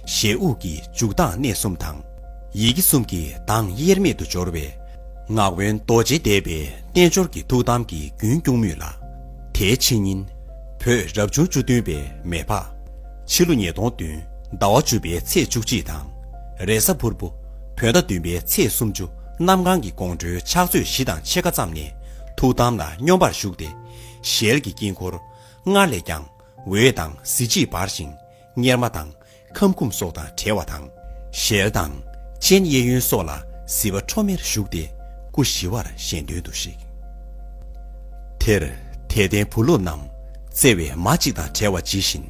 ཞལ་དབུགས་ཀྱི་འཇུག་ལྡང་གནས་གསུམ་དང་། ཡི་གེ་གསུམ་གྱི་གདངས་དབྱེར་མེད་དུ་འབྱོར་བས། ངག་དབོན་རྡོ་རྗེ་སྡེ་པའི་རྣལ་འབྱོར་གྱི་ཐུགས་དམ་གྱི་རྒྱུན་སྐྱོང་མུས་ལ། དེའི་ཕྱི་ཉིན། བོད་རབ་བྱུང་བཅུ་བདུན་པའི་མེ་ཕག་ཕྱི་ལོ་ཉིས་སྟོང་བདུན་ཟླ་བ་བཅུ་པའི་ཚེས་བཅུ་གཅིག་དང་། རེས་གཟའ་ཕུར་བུ་བོད་ཟླ་བདུན་པའི་ཚེས་སུམ་ཅུ་གནམ་གང་གི་དགོང་དྲོའི་ཕྱག་ཚོད་བཞི་དང་ཕྱེད་ཀ་ཙམ་ནས་ཐུགས་དམ་ལ་སྙོམས་པར་ཞུགས་ཏེ། ཞལ་གྱི་དཀྱིལ་འཁོར་སྔར་ལས་ཀྱང་འོད་དང་གཟི་བརྗིད་འབར་ཞིང་། གཉེར་མ་དང་ཁམ་ཁུམ་སོགས་དང་བྲལ་བ་དང་། ཞལ་དང་སྤྱན་གཡས་གཡོན་སོགས་ལ་གཟི་བ་ཁྲོ་མེར་བཞུགས་ཏེ། སྐུ་ཞི་བར་གཞན་དོན་དུ་གཤེགས། དེར་དད་ལྡན་བུ་སློབ་རྣམས་བརྩེ་བའི་མ་གཅིག་དང་བྲལ་བ་ཇི་བཞིན།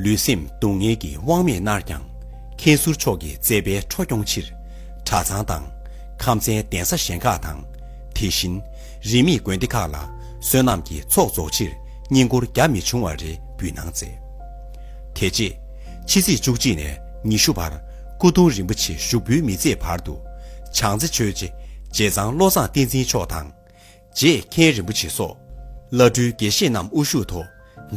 ལུས་སེམས་སྡུག་བསྔལ་གྱི་དབང་མེད་མནར་ཀྱང་། མཁན་ཟུར་མཆོག་གི་མཛད་པའི་འཕྲོ་སྐྱོང་ཕྱིར། གྲྭ་ཚང་དང་ཁམས་ཚན་གདན་ས་གཞན་ཁག་དང་། དེ་བཞིན་རིས་མེད་དགོན་སྡེ་ཁག་ལ་བསོད་ནམས་ཀྱི་ཚོགས་རྫོགས་ཕྱིར་བསྙེན་བཀུར་རྒྱ་མི་ཆུང་བ་རེ་འབུལ་གནང་མཛད། དེ་རྗེས་ཕྱི་ཚེས་བཅུ་གཅིག་ནས་ཉི་ཤུ་བར་སྐུ་གདུང་རིན་པོ་ཆེ་ཞུགས་འབུལ་མི་མཛད་བར་དུ། བྱང་རྩེ་ཆོས་རྗེ་རྗེ་ཚང་བློ་བཟང་བསྟན་འཛིན་མཆོག་དང་། རྗེ་མཁན་རིན་པོ་ཆེ་སོགས། བླ་སྤྲུལ་དགེ་བཤེས་རྣམས་དབུ་བཞུགས་ཐོག་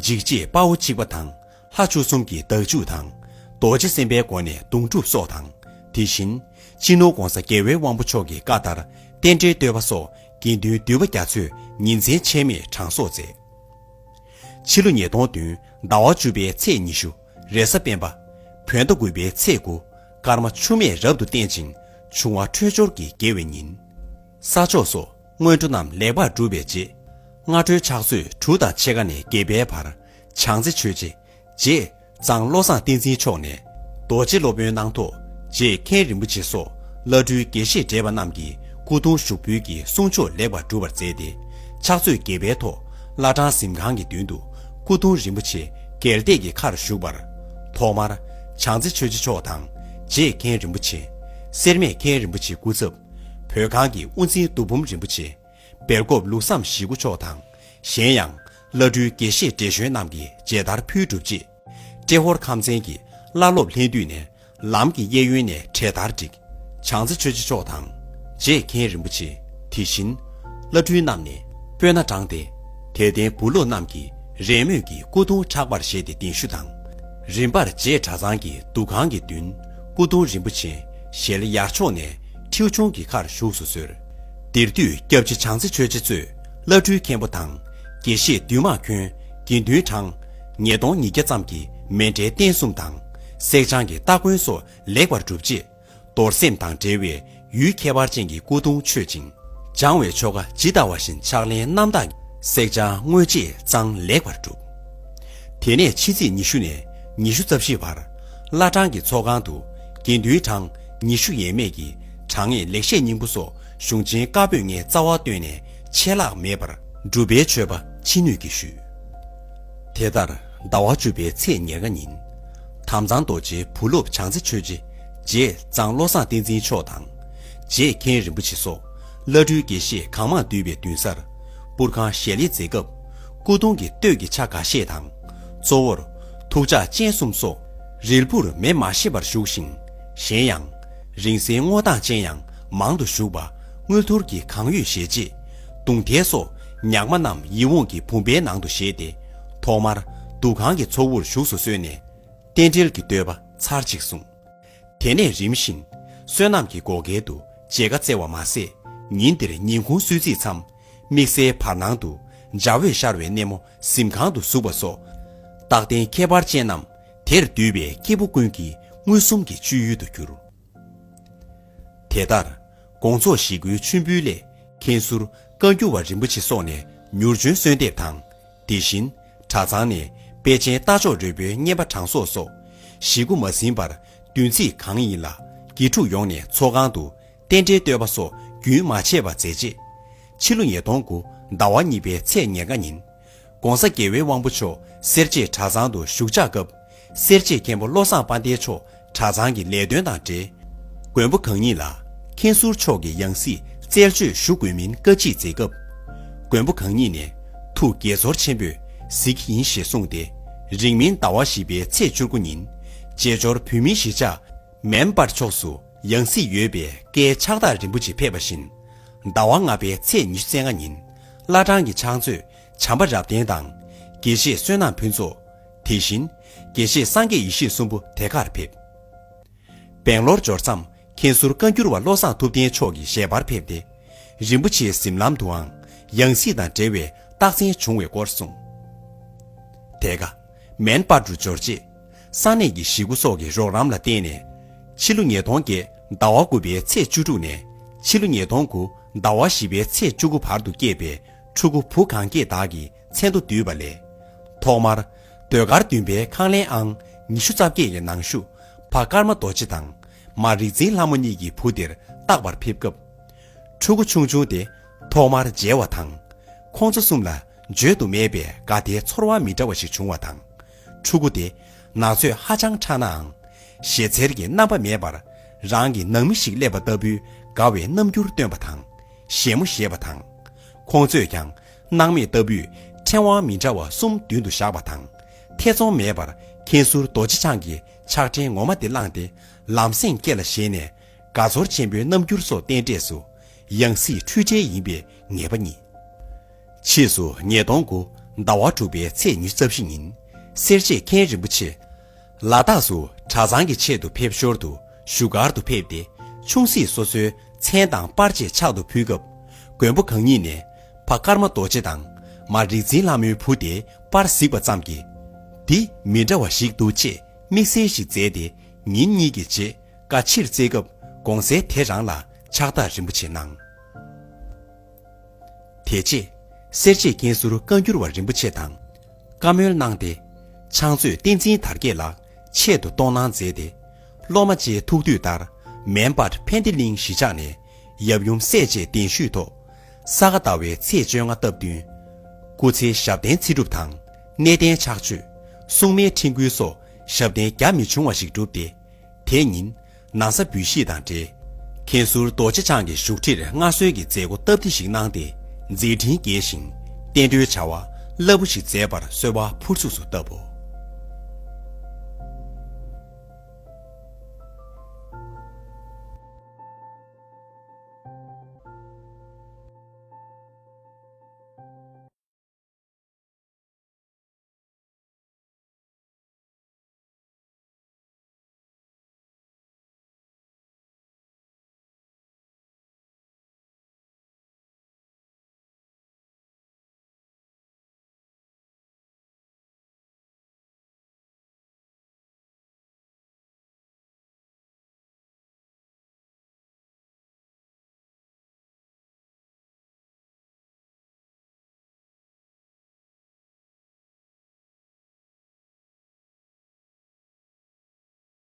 འཇིགས་བྱེད་དཔའ་བོ་གཅིག་པ་དང་། ལྷ་བཅུ་གསུམ་གྱི་བདག་འཇུག་དང་། རྡོ་རྗེ་སེམས་དཔའི་སྒོ་ནས་གདུང་སྒྲུབ་སོགས་དང་། དེ་བཞིན། སྤྱི་ནོར་༸གོང་ས་༸རྒྱལ་བའི་དབང་པོ་མཆོག་གི་བཀའ་ལྟར། རྟེན་འབྲེལ་བསྟོད་པ་སོགས་དགེ་འདུན་འདུས་པ་རྒྱ་མཚོས་ཉིན་མཚན་ཆད་མེད་གྲངས་གསོག་མཛད། ཕྱི་ལོ་ཉིས་སྟོང་བདུན་ཟླ་བ་བཅུ་པའི་ཚེས་ཉི་ཤུ། རེས་གཟའ་སྤེན་པ། བོད་ཟླ་དགུ་པའི་ཚེས་དགུ། སྐར་མ་ཆུ་སྨད་རབ་ཏུ་བརྟན་ཅིང་། འབྱུང་བ་འཕྲོད་སྦྱོར་གྱི་དགེ་བའི་ཉིན། ས་ཕྱོགས་སོགས་སྔོན་འགྲོ་རྣམས་ལེགས་པར་གྲུབ་པའི་རྗེས། སྔ་དྲོའི་ཕྱག་ཚོད་དྲུག་དང་ཕྱེད་ཀ་ནས་བརྒྱད་པའི་བར། བྱང་རྩེ་ཆོས་རྗེ་རྗེ་གཙང་བློ་བཟང་བསྟན་འཛིན་མཆོག་ནས། རྡོ་རྗེ་སློབ་དཔོན་གནང་ཐོག་རྗེ་མཁན་རིན་པོ་ཆེ་སོགས་བླ་སྤྲུལ་དགེ་བཤེས་བགྲེས་པ་རྣམས་ཀྱིས་སྐུ་གདུང་ཞུགས་འབུལ་གྱི་གསུང་ཆོག་ལེགས་པར་གྲུབ་པར་མཛད་དེ། ཕྱག་ཚོད་བརྒྱད་པའི་ཐོག་བླ་བྲང་གཟིམ་ཁང་གི་མདུན་དུ་སྐུ་གདུང་རིན་པོ་ཆེ་རྒྱལ་བསྟན་གྱི་ཁར་བཞུགས་པར། ཐོག་མར་བྱང་རྩེ་ཆོས་རྗེ་མཆོག་དང་། རྗེ་མཁན་རིན་པོ་ཆེ། སེར་སྨད་མཁན་རིན་པོ་ཆེ་སྐུ་ཚབ། བོད་ཁང་གི་དབུ་འཛིན་མདོ་འབུམ་རིན་པོ་ཆེ། སྦེལ་ཀོབ་ལུགས་བཟང་ཞིག་པོ་མཆོག་དང་། གཞན་ཡང་། བླ་སྤྲུལ་དགེ་བཤེས་བགྲེས་གཞོན་རྣམས་ཀྱིས་མཇལ་དར་ཕུལ་གྲུབ་རྗེས། ཏྲེ་ཧོར་ཁམས་ཚན་གྱི་བླ་སློབ་ལྷན་འདུས་ནས་ལམ་གྱི་གཡས་གཡོན་ནས་གྲལ་སྟར་བསྒྲིགས། བྱང་རྩེ་ཆོས་རྗེ་མཆོག་དང་། རྗེ་མཁན་རིན་པོ་ཆེ། དེ་བཞིན་བླ་སྤྲུལ་རྣམས་ནས་སྤོས་སྣ་དྲངས་ཏེ། དད་ལྡན་བུ་སློབ་རྣམས་ཀྱིས་རེས་མོས་ཀྱིས་སྐུ་གདུང་ཕྲག་པར་བཞེས་ཏེ་གདན་ཞུ་དང་། རིམ་པར་རྗེ་གྲྭ་ཚང་གི་འདུ་ཁང་གི་མདུན་སྐུ་གདུང་རིན་པོ་ཆེ་ཞལ་ཡར་ཕྱོགས་ནས་ཁྲིའུ་ཆུང་གི་ཁར་བཞུགས་སུ་གསོལ། དེར་འདུས་སྐྱབས་རྗེ་བྱང་རྩེ་ཆོས་རྗེ་གཙོས་བླ་སྤྲུལ་མཁན་པོ་དང་དགེ་བཤེས་འདུས་མང་འཁོན་དགེ་འདུན་གྲངས་ཉིས་སྟོང་ཉིས་བརྒྱ་ཙམ་གྱིས་མཎྜལ་རྟེན་གསུམ་དང་བསྲེག་བཅང་གི་སྟ་གོན་སོགས་ལེགས་པར་གྲུབ་རྗེས། རྡོར་སེམས་དང་འབྲེལ་བའི་ཡུལ་ཁྱད་པར་ཅན་གྱི་སྐུ་གདུང་མཆོད་ཅིང་། སྦྱང་བའི་ཆོ་ག་ཇི་ལྟ་བ་བཞིན་ཕྱག་ལེན་རྣམ་དག་བསྲེག་བཅང་དངོས་རྗེས་གཙང་ལེགས་པར་གྲུབ། དེ་ནས་ཕྱི་ཚེས་ཉི་ཤུ་ནས་ཉི་ཤུ་རྩ་བཞི་བར་བླ་བྲང་གི་ཚོགས་ཁང་དུ་དགེ་འདུན་གྲངས་ཉི་ཤུ་ཡས་མས་ཀྱིས་དྲང་ངེས་ལེགས་བཤད་སྙིང་པོ་སོགས་གཞུང་ཆེན་བཀའ་པོད་ལྔའི་རྩ་བ་བཏོན་ནས་ཆད་ལྷག་མེད་པར་སྒྲུབ་པའི་མཆོད་པ་ཕྱི་སྣོད་ཀྱིས་ཞུས། དེ་ལྟར་ཟླ་བ་བཅུ་པའི་ཚེས་ཉེར་ལྔ་ཉིན། དམ་གཙང་རྡོ་རྗེའི་བུ་སློབ་བྱང་རྩེ་ཆོས་རྗེ་རྗེ་གཙང་བློ་བཟང་བསྟན་འཛིན་མཆོག་དང་། རྗེ་མཁན་རིན་པོ་ཆེ་སོགས་བླ་སྤྲུལ་དགེ་བཤེས་གང་མང་འདུས་པའི་མདུན་སར་པུར་ཁང་ཞལ་ལས་མཛད་སྐབས། སྐུ་གདུང་གི་སྟོད་ཀྱི་ཆ་འགའ་ཤས་དང་། གཙོ་བོར་ཐུགས་ཕྱག་སྤྱན་གསུམ་སོགས་རིལ་བུར་མེ་མ་ཤེས་པར་བཞུགས་ཤིང་། གཞན་ཡང་། རིང་བསྲེལ་སྔོ་མདངས་ཅན་ཡང་མང་དུ་བཞུགས་པ་དངུལ་ཐུར་གྱིས་གང་ཡོད་བཞེས་རྗེས། གདུང་ཐལ་སོགས་ཉག་མ་རྣམས་ཡིད་འོང་གི་བུམ་པའི་ནང་དུ་བཞེས་ཏེ། ཐོག་མར་འདུ་ཁང་གི་ཚོགས་དབུར་བཞུགས་སུ་གསོལ་ནས། རྟེན་འབྲེལ་གྱི་བསྟོད་པ་ཚར་གཅིག་གསུངས། དེ་ནས་རིམ་བཞིན་བསོད་ནམས་ཀྱི་བགོ་སྐལ་དུ་མཇལ་ཁ་བསྩལ་བ་མ་ཟད། ཉིན་དེར་ཉིན་གུང་གསོལ་ཚིགས་མཚམས་དམིགས་བསལ་བར་སྣང་དུ་འཇའ་འོད་ཤར་བའི་སྣེ་མོ་གཟིམ་ཁང་དུ་ཟུག་པ་སོགས། རྟག་བརྟན་ཁྱད་པར་ཅན་རྣམས་དེར་འདུས་པའི་སྐྱེས་བུ་ཀུན་གྱི་མངོན་སུམ་གྱི་སྤྱོད་ཡུལ་དུ་གྱུར། དེ་ལྟར། དགོངས་རྫོགས་ཞི་རྒོལ་མཆོད་འབུལ་སླད་མཁན་ཟུར་བཀའ་འགྱུར་བ་རིན་པོ་ཆེ་སོགས་ནས་མྱུར་བྱོན་གསོལ་འདེབས་དང་། དེ་བཞིན་གྲྭ་ཚང་ནས་དཔལ་ཆེན་རྟ་མཆོག་རོལ་པོའི་བསྙེན་པ་གྲངས་གསོག་སོགས་ཞེ་དགུ་མ་ཟིན་པར་བདུན་ཚིགས་གང་ཡིན་ལ་དགེ་ཕྲུག་ཡོངས་ནས་ཚོགས་ཁང་དུ་རྟེན་འབྲེལ་བསྟོད་པ་སོགས་རྒྱུན་མ་ཆད་པར་མཛད་རྗེས། ཕྱི་ལོ་ཉིས་སྟོང་དགུ་ཟླ་བ་གཉིས་པའི་ཚེས་ཉེར་ལྔ་ཉིན། ༸གོང་ས་༸རྒྱལ་བའི་དབང་པོ་མཆོག་སེར་བྱེས་གྲྭ་ཚང་དུ་བཞུགས་ཕྱག་སྐབས། སེར་བྱེས་མཁན་པོ་བློ་བཟང་དཔལ་ལྡན་མཆོག་གྲྭ་ཚང་གི་ལས་དོན་དང་འབྲེལ། མགོན་པོ་གང་ཉིད་ལ་མཁན་ཟུར་མཆོག་གི་ཡང་སྲིད་རྩད་གཅོད་ཞུ་དགོས་མིན་བཀའ་ཅིག་མཛད་སྐབས། མགོན་པོ་གང་ཉིད་ནས་ཐུགས་དགྱེས་ཚོར་ཆེན་པོས་གཟིགས་ཀྱི་ཡིན་ཞེས་གསུངས་ཏེ། རིང་མིན་ཟླ་བ་བཞི་པའི་ཚེས་བཅུ་དགུ་ཉིན། རྗེས་འབྱོར་བོད་མིའི་གཞིས་ཆགས་མན་པར་ཕྱོགས་སུ་ཡང་སྲིད་ཡོད་པའི་བཀའི་ཕྱག་རྟགས་རིན་པོ་ཆེ་ཕེབས་པ་བཞིན། ཟླ་བ་ལྔ་པའི་ཚེས་ཉི་ཤུ་རྩ་ལྔ་ཉིན། བླ་བྲང་གི་ཕྱག་མཛོད་བྱམས་པ་རབ་བརྟན་དང་། དགེ་བཤེས་བསོད་ནམས་ཕུན་ཚོགས། དེ་བཞིན། དགེ་བཤེས་སངས་རྒྱས་ཡེ་ཤེས་གསུམ་པོ་དེ་གར་ཕེབས། སྦེང་ལོར་འབྱོར་མཚམས་མཁན་ཟུར་བཀའ་འགྱུར་བ་བློ་བཟང་ཐུབ་བསྟན་མཆོག་གིས་ཞལ་པར་ཕེབས་ཏེ། རིན་པོ་ཆེའི་གཟིམ་ལམ་དུའང་ཡང་སྲིད་དང་འབྲེལ་བའི་རྟགས་མཚན་བྱུང་བའི་སྐོར་གསུངས། དེ་ག་མན་པ་རུ་འབྱོར་རྗེས། ས་གནས་ཀྱི་གཞིས་འགོ་སོགས་ཀྱི་རོགས་རམ་ལ་བརྟེན་ནས། ཕྱི་ལོ་ཉིས་སྟོང་བརྒྱད་ཟླ་བ་དགུ་པའི་ཚེས་བཅུ་དྲུག་ནས་ཕྱི་ལོ་ཉིས་སྟོང་དགུ་ཟླ་བ་བཞི་པའི་ཚེས་བཅུ་དགུ་བར་དུ་སྐྱེས་པའི་ཕྲུ་གུ་བུ་གང་སྐྱེས་དག་གི་མཚན་ཐོ་བསྡུས་པ་ལས། ཐོག་མར་ཟློས་གར་བདུན་པའི་ཁང་ལེན་ཨང་ཉི་ཤུ་རྩ་བརྒྱད་ཀྱི་ནང་ཞུགས་ཕ་ཀརྨ་རྡོ་རྗེ་དང་མ་རིག་འཛིན་ལྷ་མོ་གཉིས་ཀྱི་བུ་དེར་བཏགས་པར་ཕེབས་སྐབས། ཕྲུ་གུ་ཆུང་ཆུང་དེ་ཐོག་མར་མཇལ་བ་དང་། ཁོང་ཚོ་གསུམ་ལ་བརྗོད་དུ་མེད་པའི་དགའ་བདེའི་ཚོར་བ་མི་འདྲ་བ་ཞིག་བྱུང་བ་དང་། ཕྲུ་གུ་དེ་ན་ཚོད་ཧ་ཅང་ཕྲ་ནའང་། ཞེ་འཚེར་གྱི་རྣམ་པ་མེད་པར་རང་གི་ནང་མི་ཞིག་སླེབས་པ་ལྟ་བུའི་དགའ་བའི་རྣམ་འགྱུར་སྟོན་པ་དང་། བཞད་མོ་བཞད་པ་དང་། ཁོང་ཚོས་ཀྱང་སྣང་མེད་ལྟ་བུའི་ཕྲེང་བ་མི་འདྲ་བ་གསུམ་མདུན་དུ་བཞག་པ་དང་། ཐེ་ཚོམ་མེད་པར་མཁན་ཟུར་རྡོ་རྗེ་འཆང་གི་ཕྱག་ཕྲེང་ངོ་མ་དེ་བླངས་ཏེ་ལམ་སེང་སྐེ་ལ་བཞེས་ནས། དགའ་ཚོར་ཆེན་པོའི་རྣམ་འགྱུར་སོགས་བསྟན་འབྲས་སུ་ཡང་སྲིད་འཁྲུལ་བྲལ་ཡིན་པའི་ངེས་པ་རྙེད། ཕྱིས་སུ་ཉིས་སྟོང་དགུ་ཟླ་བ་དྲུག་པའི་ཚེས་ཉི་ཤུ་རྩ་བཞི་ཉིན། སེར་བྱེས་མཁན་རིན་པོ་ཆེ་ལ་དྭགས་སུ་གྲྭ་ཚང་གི་ཆེད་དུ་ཕེབས་ཞོར་དུ་བཞུགས་སྒར་དུ་ཕེབས་ཏེ། ཆུང་སྲིད་སོ་སོའི་མཚན་དང་པར་ཆས་ཕྱག་ཏུ་ཕུལ་སྐབས། མགོན་པོ་གང་ཉིད་ནས་ཕ་ཀརྨ་རྡོ་རྗེ་དང་མ་རིག་འཛིན་ལྷ་མོའི་བུ་དེའི་པར་གཟིགས་པ་ཙམ་གྱིས། འདི་མི་འདྲ་བ་ཞིག་འདུག་ཅེས་དམིགས་བསལ་ཞིག་མཛད་དེ། ཉིན་གཉིས་ཀྱི་རྗེས་བཀའ་ཕྱིར་བསྩལ་སྐབས། དགོང་ཟས་དེ་རང་ལ་ཕྱག་རྟགས་རིན་པོ་ཆེ་གནང་། དེ་རྗེས་སེར་བྱེས་མཁན་ཟུར་བཀའ་འགྱུར་བ་རིན་པོ་ཆེ་དང་བཀའ་མོལ་གནང་སྟེ། ཕྱག་མཛོད་བསྟན་འཛིན་དར་རྒྱས་ལགས་ཆེད་དུ་གཏོང་གནང་མཛད་དེ། སློབ་མ་བཅས་ཐུགས་འདོད་ལྟར་མན་པར་ཕན་བདེ་གླིང་གཞིས་ཆགས་ནས་ཡབ་ཡུམ་སྲས་བཅས་གདན་ཞུས་ཐོག་ས་ག་ཟླ་བའི་ཚེས་བཅོ་ལྔ་སྟབས་བསྟུན། སྐུ་ཚེའི་ཞབས་བརྟན་ཚེ་སྒྲུབ་དང་གནས་བརྟན་ཕྱག་མཆོད། སྲུང་མའི་ཁྲི་འགུལ་སོགས་ཞབས་བརྟན་རྒྱ་མི་ཆུང་བ་ཞིག་བསྒྲུབས་ཏེ། དེ་ཉིན་ན་བཟའ་འབུལ་བཞེས་དང་འབྲེལ། མཁན་ཟུར་རྡོ་རྗེ་འཆང་གི་བཞུགས་ཁྲིར་མངའ་གསོལ་གྱི་མཛད་སྒོ་སྟབས་བདེ་ཞིག་གནང་སྟེ། མཛད་འཕྲིན་རྒྱས་ཤིང་བསྟན་འགྲོའི་བྱ་བ་རླབས་པོ་ཞིག་མཛད་པར་གསོལ་བ་ཕུར་ཚུགས་སུ་བཏབ་བོ།